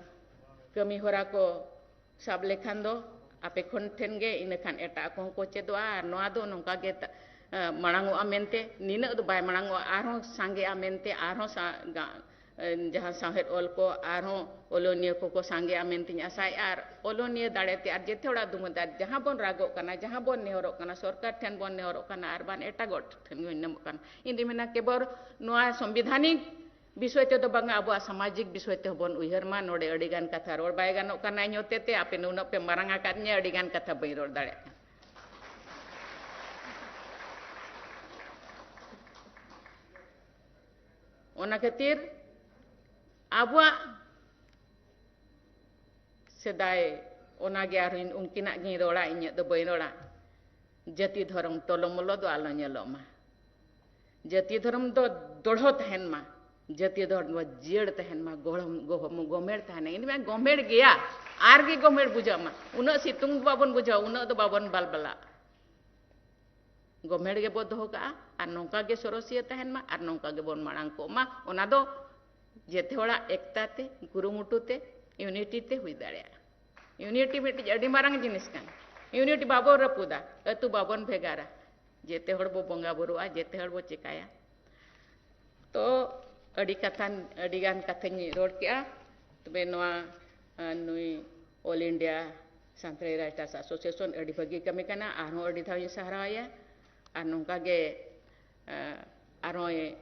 ᱠᱟᱹᱢᱤ ᱦᱚᱨᱟ ᱠᱚ ᱥᱟᱵ ᱞᱮᱠᱷᱟᱱ ᱫᱚ ᱟᱯᱮ ᱠᱷᱚᱱ ᱴᱷᱮᱱ ᱜᱮ, ᱤᱱᱟᱹ ᱠᱷᱟᱱ ᱮᱴᱟᱜ ᱠᱚᱦᱚᱸ ᱠᱚ ᱪᱮᱫᱚᱜᱼᱟ᱾ ᱟᱨ ᱱᱚᱣᱟ ᱫᱚ ᱱᱚᱝᱠᱟ ᱜᱮ ᱛᱟ-, ᱮᱸ, ᱢᱟᱲᱟᱝᱚᱜᱼᱟ ᱢᱮᱱᱛᱮ, ᱱᱤᱱᱟᱹᱜ ᱫᱚ ᱵᱟᱭ ᱢᱟᱲᱟᱝᱚᱜᱼᱟ, ᱟᱨᱦᱚᱸ ᱥᱟᱸᱜᱮᱜᱼᱟ ᱢᱮᱱᱛᱮ, ᱟᱨᱦᱚᱸ ᱥᱟ-, ᱜᱟ-, ᱮᱸ, ᱡᱟᱦᱟᱸ ᱥᱟᱶᱦᱮᱫ ᱚᱞ ᱠᱚ ᱟᱨᱦᱚᱸ ᱚᱞᱚᱱᱤᱭᱟᱹ ᱠᱚᱠᱚ ᱥᱟᱸᱜᱮᱜᱼᱟ ᱢᱮᱱᱛᱮᱧ ᱟᱥᱟᱭᱮᱫᱼᱟ᱾ ᱟᱨ ᱚᱞᱚᱱᱤᱭᱟᱹ ᱫᱟᱲᱮ ᱛᱮ ᱟᱨ ᱡᱮᱛᱮ ᱦᱚᱲᱟᱜ ᱫᱩᱢᱟᱹᱫ, ᱟᱨ ᱡᱟᱦᱟᱸ ᱵᱚᱱ ᱨᱟᱜᱚᱜ ᱠᱟᱱᱟ, ᱡᱟᱦᱟᱸ ᱵᱚᱱ ᱱᱮᱦᱚᱨᱚᱜ ᱠᱟᱱᱟ, ᱥᱚᱨᱠᱟᱨ ᱴᱷᱮᱱ ᱵᱚᱱ ᱱᱮᱦᱚᱨᱚᱜ ᱠᱟᱱᱟ, ᱟᱨ ᱵᱟᱝ ᱮᱴᱟᱜ ᱦᱚᱲ ᱴᱷᱮᱱ ᱵᱚᱱ ᱱᱮᱦᱚᱨᱚᱜ ᱠᱟᱱᱟ, ᱤᱧ ᱫᱩᱧ ᱢᱮᱱᱟ ᱠᱮᱵᱚᱞ ᱱᱚᱣᱟ ᱥᱚᱝᱵᱤᱫᱷᱟᱱᱤᱠ ᱵᱤᱥᱚᱭ ᱛᱮᱫᱚ ᱵᱟᱝᱟ, ᱟᱵᱚᱣᱟᱜ ᱥᱟᱢᱟᱡᱤᱠ ᱵᱤᱥᱚᱭ ᱛᱮᱦᱚᱸ ᱵᱚᱱ ᱩᱭᱦᱟᱹᱨ ᱢᱟ᱾ ᱱᱚᱰᱮ ᱟᱹᱰᱤ ᱜᱟᱱ ᱠᱟᱛᱷᱟ ᱨᱚᱲ ᱵᱟᱭ ᱜᱟᱱᱚᱜ ᱠᱟᱱᱟ ᱤᱧ ᱦᱚᱛᱮ ᱛᱮ, ᱟᱯᱮ ᱱᱩᱱᱟᱹᱜ ᱯᱮ ᱢᱟᱨᱟᱝ ᱟᱠᱟᱫ ᱧᱟ, ᱟᱹᱰᱤ ᱜᱟᱱ ᱠᱟᱛᱷᱟ ᱵᱟᱹᱧ ᱨᱚᱲ ᱫᱟᱲᱮᱭᱟᱜ ᱠᱟᱱᱟ᱾ ᱚᱱᱟ ᱠᱷᱟᱹᱛᱤᱨ ᱟᱵᱚᱣᱟᱜ ᱥᱮᱫᱟᱭ, ᱚᱱᱟᱜᱮ ᱟᱨᱦᱚᱸ ᱩᱱᱠᱤᱱᱟᱜ ᱜᱤᱧ ᱨᱚᱲᱟ, ᱤᱧᱟᱹᱜ ᱫᱚ ᱵᱟᱹᱧ ᱨᱚᱲᱟ᱾ ᱡᱟᱹᱛᱤ ᱫᱷᱚᱨᱚᱢ ᱴᱚᱞᱚᱢᱚᱞᱚ ᱫᱚ ᱟᱞᱚ ᱧᱮᱞᱚᱜ ᱢᱟ᱾ ᱡᱟᱹᱛᱤ ᱫᱷᱚᱨᱚᱢ ᱫᱚ ᱫᱚᱲᱦᱚ ᱛᱟᱦᱮᱱ ᱢᱟ, ᱡᱟᱹᱛᱤ ᱫᱷᱚᱨᱚᱢ ᱫᱚ ᱡᱤᱭᱟᱹᱲ ᱛᱟᱦᱮᱱ ᱢᱟ, ᱜᱚᱲᱚᱢ-, ᱜᱚᱦᱚᱢ-, ᱜᱚᱢᱮᱲ ᱛᱟᱦᱮᱱᱟ᱾ ᱤᱧ ᱢᱟ ᱜᱚᱢᱮᱲ ᱜᱮᱭᱟ, ᱟᱨ ᱜᱮ ᱜᱚᱢᱮᱲ ᱵᱩᱡᱷᱟᱹᱜ ᱢᱟ᱾ ᱩᱱᱟᱹᱜ ᱥᱤᱛᱩᱝ ᱫᱚ ᱵᱟᱵᱚᱱ ᱵᱩᱡᱷᱟᱹᱣᱟ, ᱩᱱᱟᱹᱜ ᱫᱚ ᱵᱟᱵᱚᱱ ᱵᱟᱞᱵᱟᱞᱟᱜᱼᱟ᱾ ᱜᱚᱢᱮᱲ ᱜᱮᱵᱚ ᱫᱚᱦᱚ ᱠᱟᱜᱼᱟ, ᱟᱨ ᱱᱚᱝᱠᱟ ᱜᱮ ᱥᱚᱨᱚᱥᱤᱭᱟᱹ ᱛᱟᱦᱮᱱ ᱢᱟ, ᱟᱨ ᱱᱚᱝᱠᱟ ᱜᱮᱵᱚᱱ ᱢᱟᱲᱟᱝ ᱠᱚᱜ ᱢᱟ᱾ ᱚᱱᱟ ᱫᱚ ᱡᱮᱛᱮ ᱦᱚᱲᱟᱜ ᱮᱠᱛᱟ ᱛᱮ, ᱠᱩᱨᱩᱢᱩᱴᱩ ᱛᱮ, ᱤᱭᱩᱱᱤᱴᱤ ᱛᱮ ᱦᱩᱭ ᱫᱟᱲᱮᱭᱟᱜᱼᱟ᱾ ᱤᱭᱩᱱᱤᱴᱤ ᱢᱤᱫᱴᱤᱡ ᱟᱹᱰᱤ ᱢᱟᱨᱟᱝ ᱡᱤᱱᱤᱥ ᱠᱟᱱᱟ᱾ ᱤᱭᱩᱱᱤᱴᱤ ᱵᱟᱵᱚ ᱨᱟᱹᱯᱩᱫᱟ, ᱟᱹᱛᱩ ᱵᱟᱵᱚᱱ ᱵᱷᱮᱜᱟᱨᱟ, ᱡᱮᱛᱮ ᱦᱚᱲ ᱵᱚ ᱵᱚᱸᱜᱟ ᱵᱩᱨᱩᱜᱼᱟ, ᱡᱮᱛᱮ ᱦᱚᱲ ᱵᱚ ᱪᱮᱠᱟᱭᱟ᱾ ᱛᱚ ᱟᱹᱰᱤ ᱠᱟᱛᱷᱟ, ᱟᱹᱰᱤ ᱜᱟᱱ ᱠᱟᱛᱷᱟᱧ ᱨᱚᱲ ᱠᱮᱜᱼᱟ᱾ ᱛᱚᱵᱮ ᱱᱚᱣᱟ, ᱟᱸ, ᱱᱩᱭ All India Santali Writers Association ᱟᱹᱰᱤ ᱵᱷᱟᱹᱜᱤ ᱠᱟᱹᱢᱤ ᱠᱟᱱᱟ, ᱟᱨᱦᱚᱸ ᱟᱹᱰᱤ ᱫᱷᱟᱣ ᱤᱧ ᱥᱟᱨᱦᱟᱣᱟᱭᱟ᱾ ᱟᱨ ᱱᱚᱝᱠᱟ ᱜᱮ, ᱟᱸ, ᱟᱨᱦᱚᱸᱭ,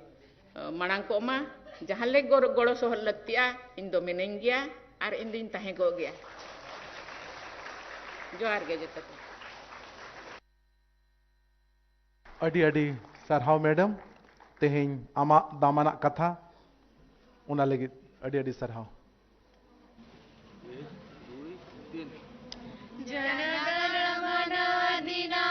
ᱟᱸ, ᱢᱟᱲᱟᱝ ᱠᱚᱜ ᱢᱟ᱾ ᱡᱟᱦᱟᱸ ᱞᱮᱠ ᱜᱚᱲᱚ, ᱜᱚᱲᱚ ᱥᱚᱦᱚᱫ ᱞᱟᱹᱠᱛᱤᱜᱼᱟ, ᱤᱧ ᱫᱚ ᱢᱤᱱᱟᱹᱧ ᱜᱮᱭᱟ ᱟᱨ ᱤᱧ ᱫᱩᱧ ᱛᱟᱦᱮᱸ ᱠᱚᱜ ᱜᱮᱭᱟ᱾ ᱡᱚᱦᱟᱨ ᱜᱮ ᱡᱚᱛᱚ ᱠᱚ᱾ ᱟᱹᱰᱤ ᱟᱹᱰᱤ ᱥᱟᱨᱦᱟᱣ ᱢᱮᱰᱟᱢ, ᱛᱮᱦᱮᱧ ᱟᱢᱟᱜ ᱫᱟᱢᱟᱱᱟᱜ ᱠᱟᱛᱷᱟ ᱚᱱᱟ ᱞᱟᱹᱜᱤᱫ ᱟᱹᱰᱤ ᱟᱹᱰᱤ ᱥᱟᱨᱦᱟᱣ᱾ जनगणमन अधिना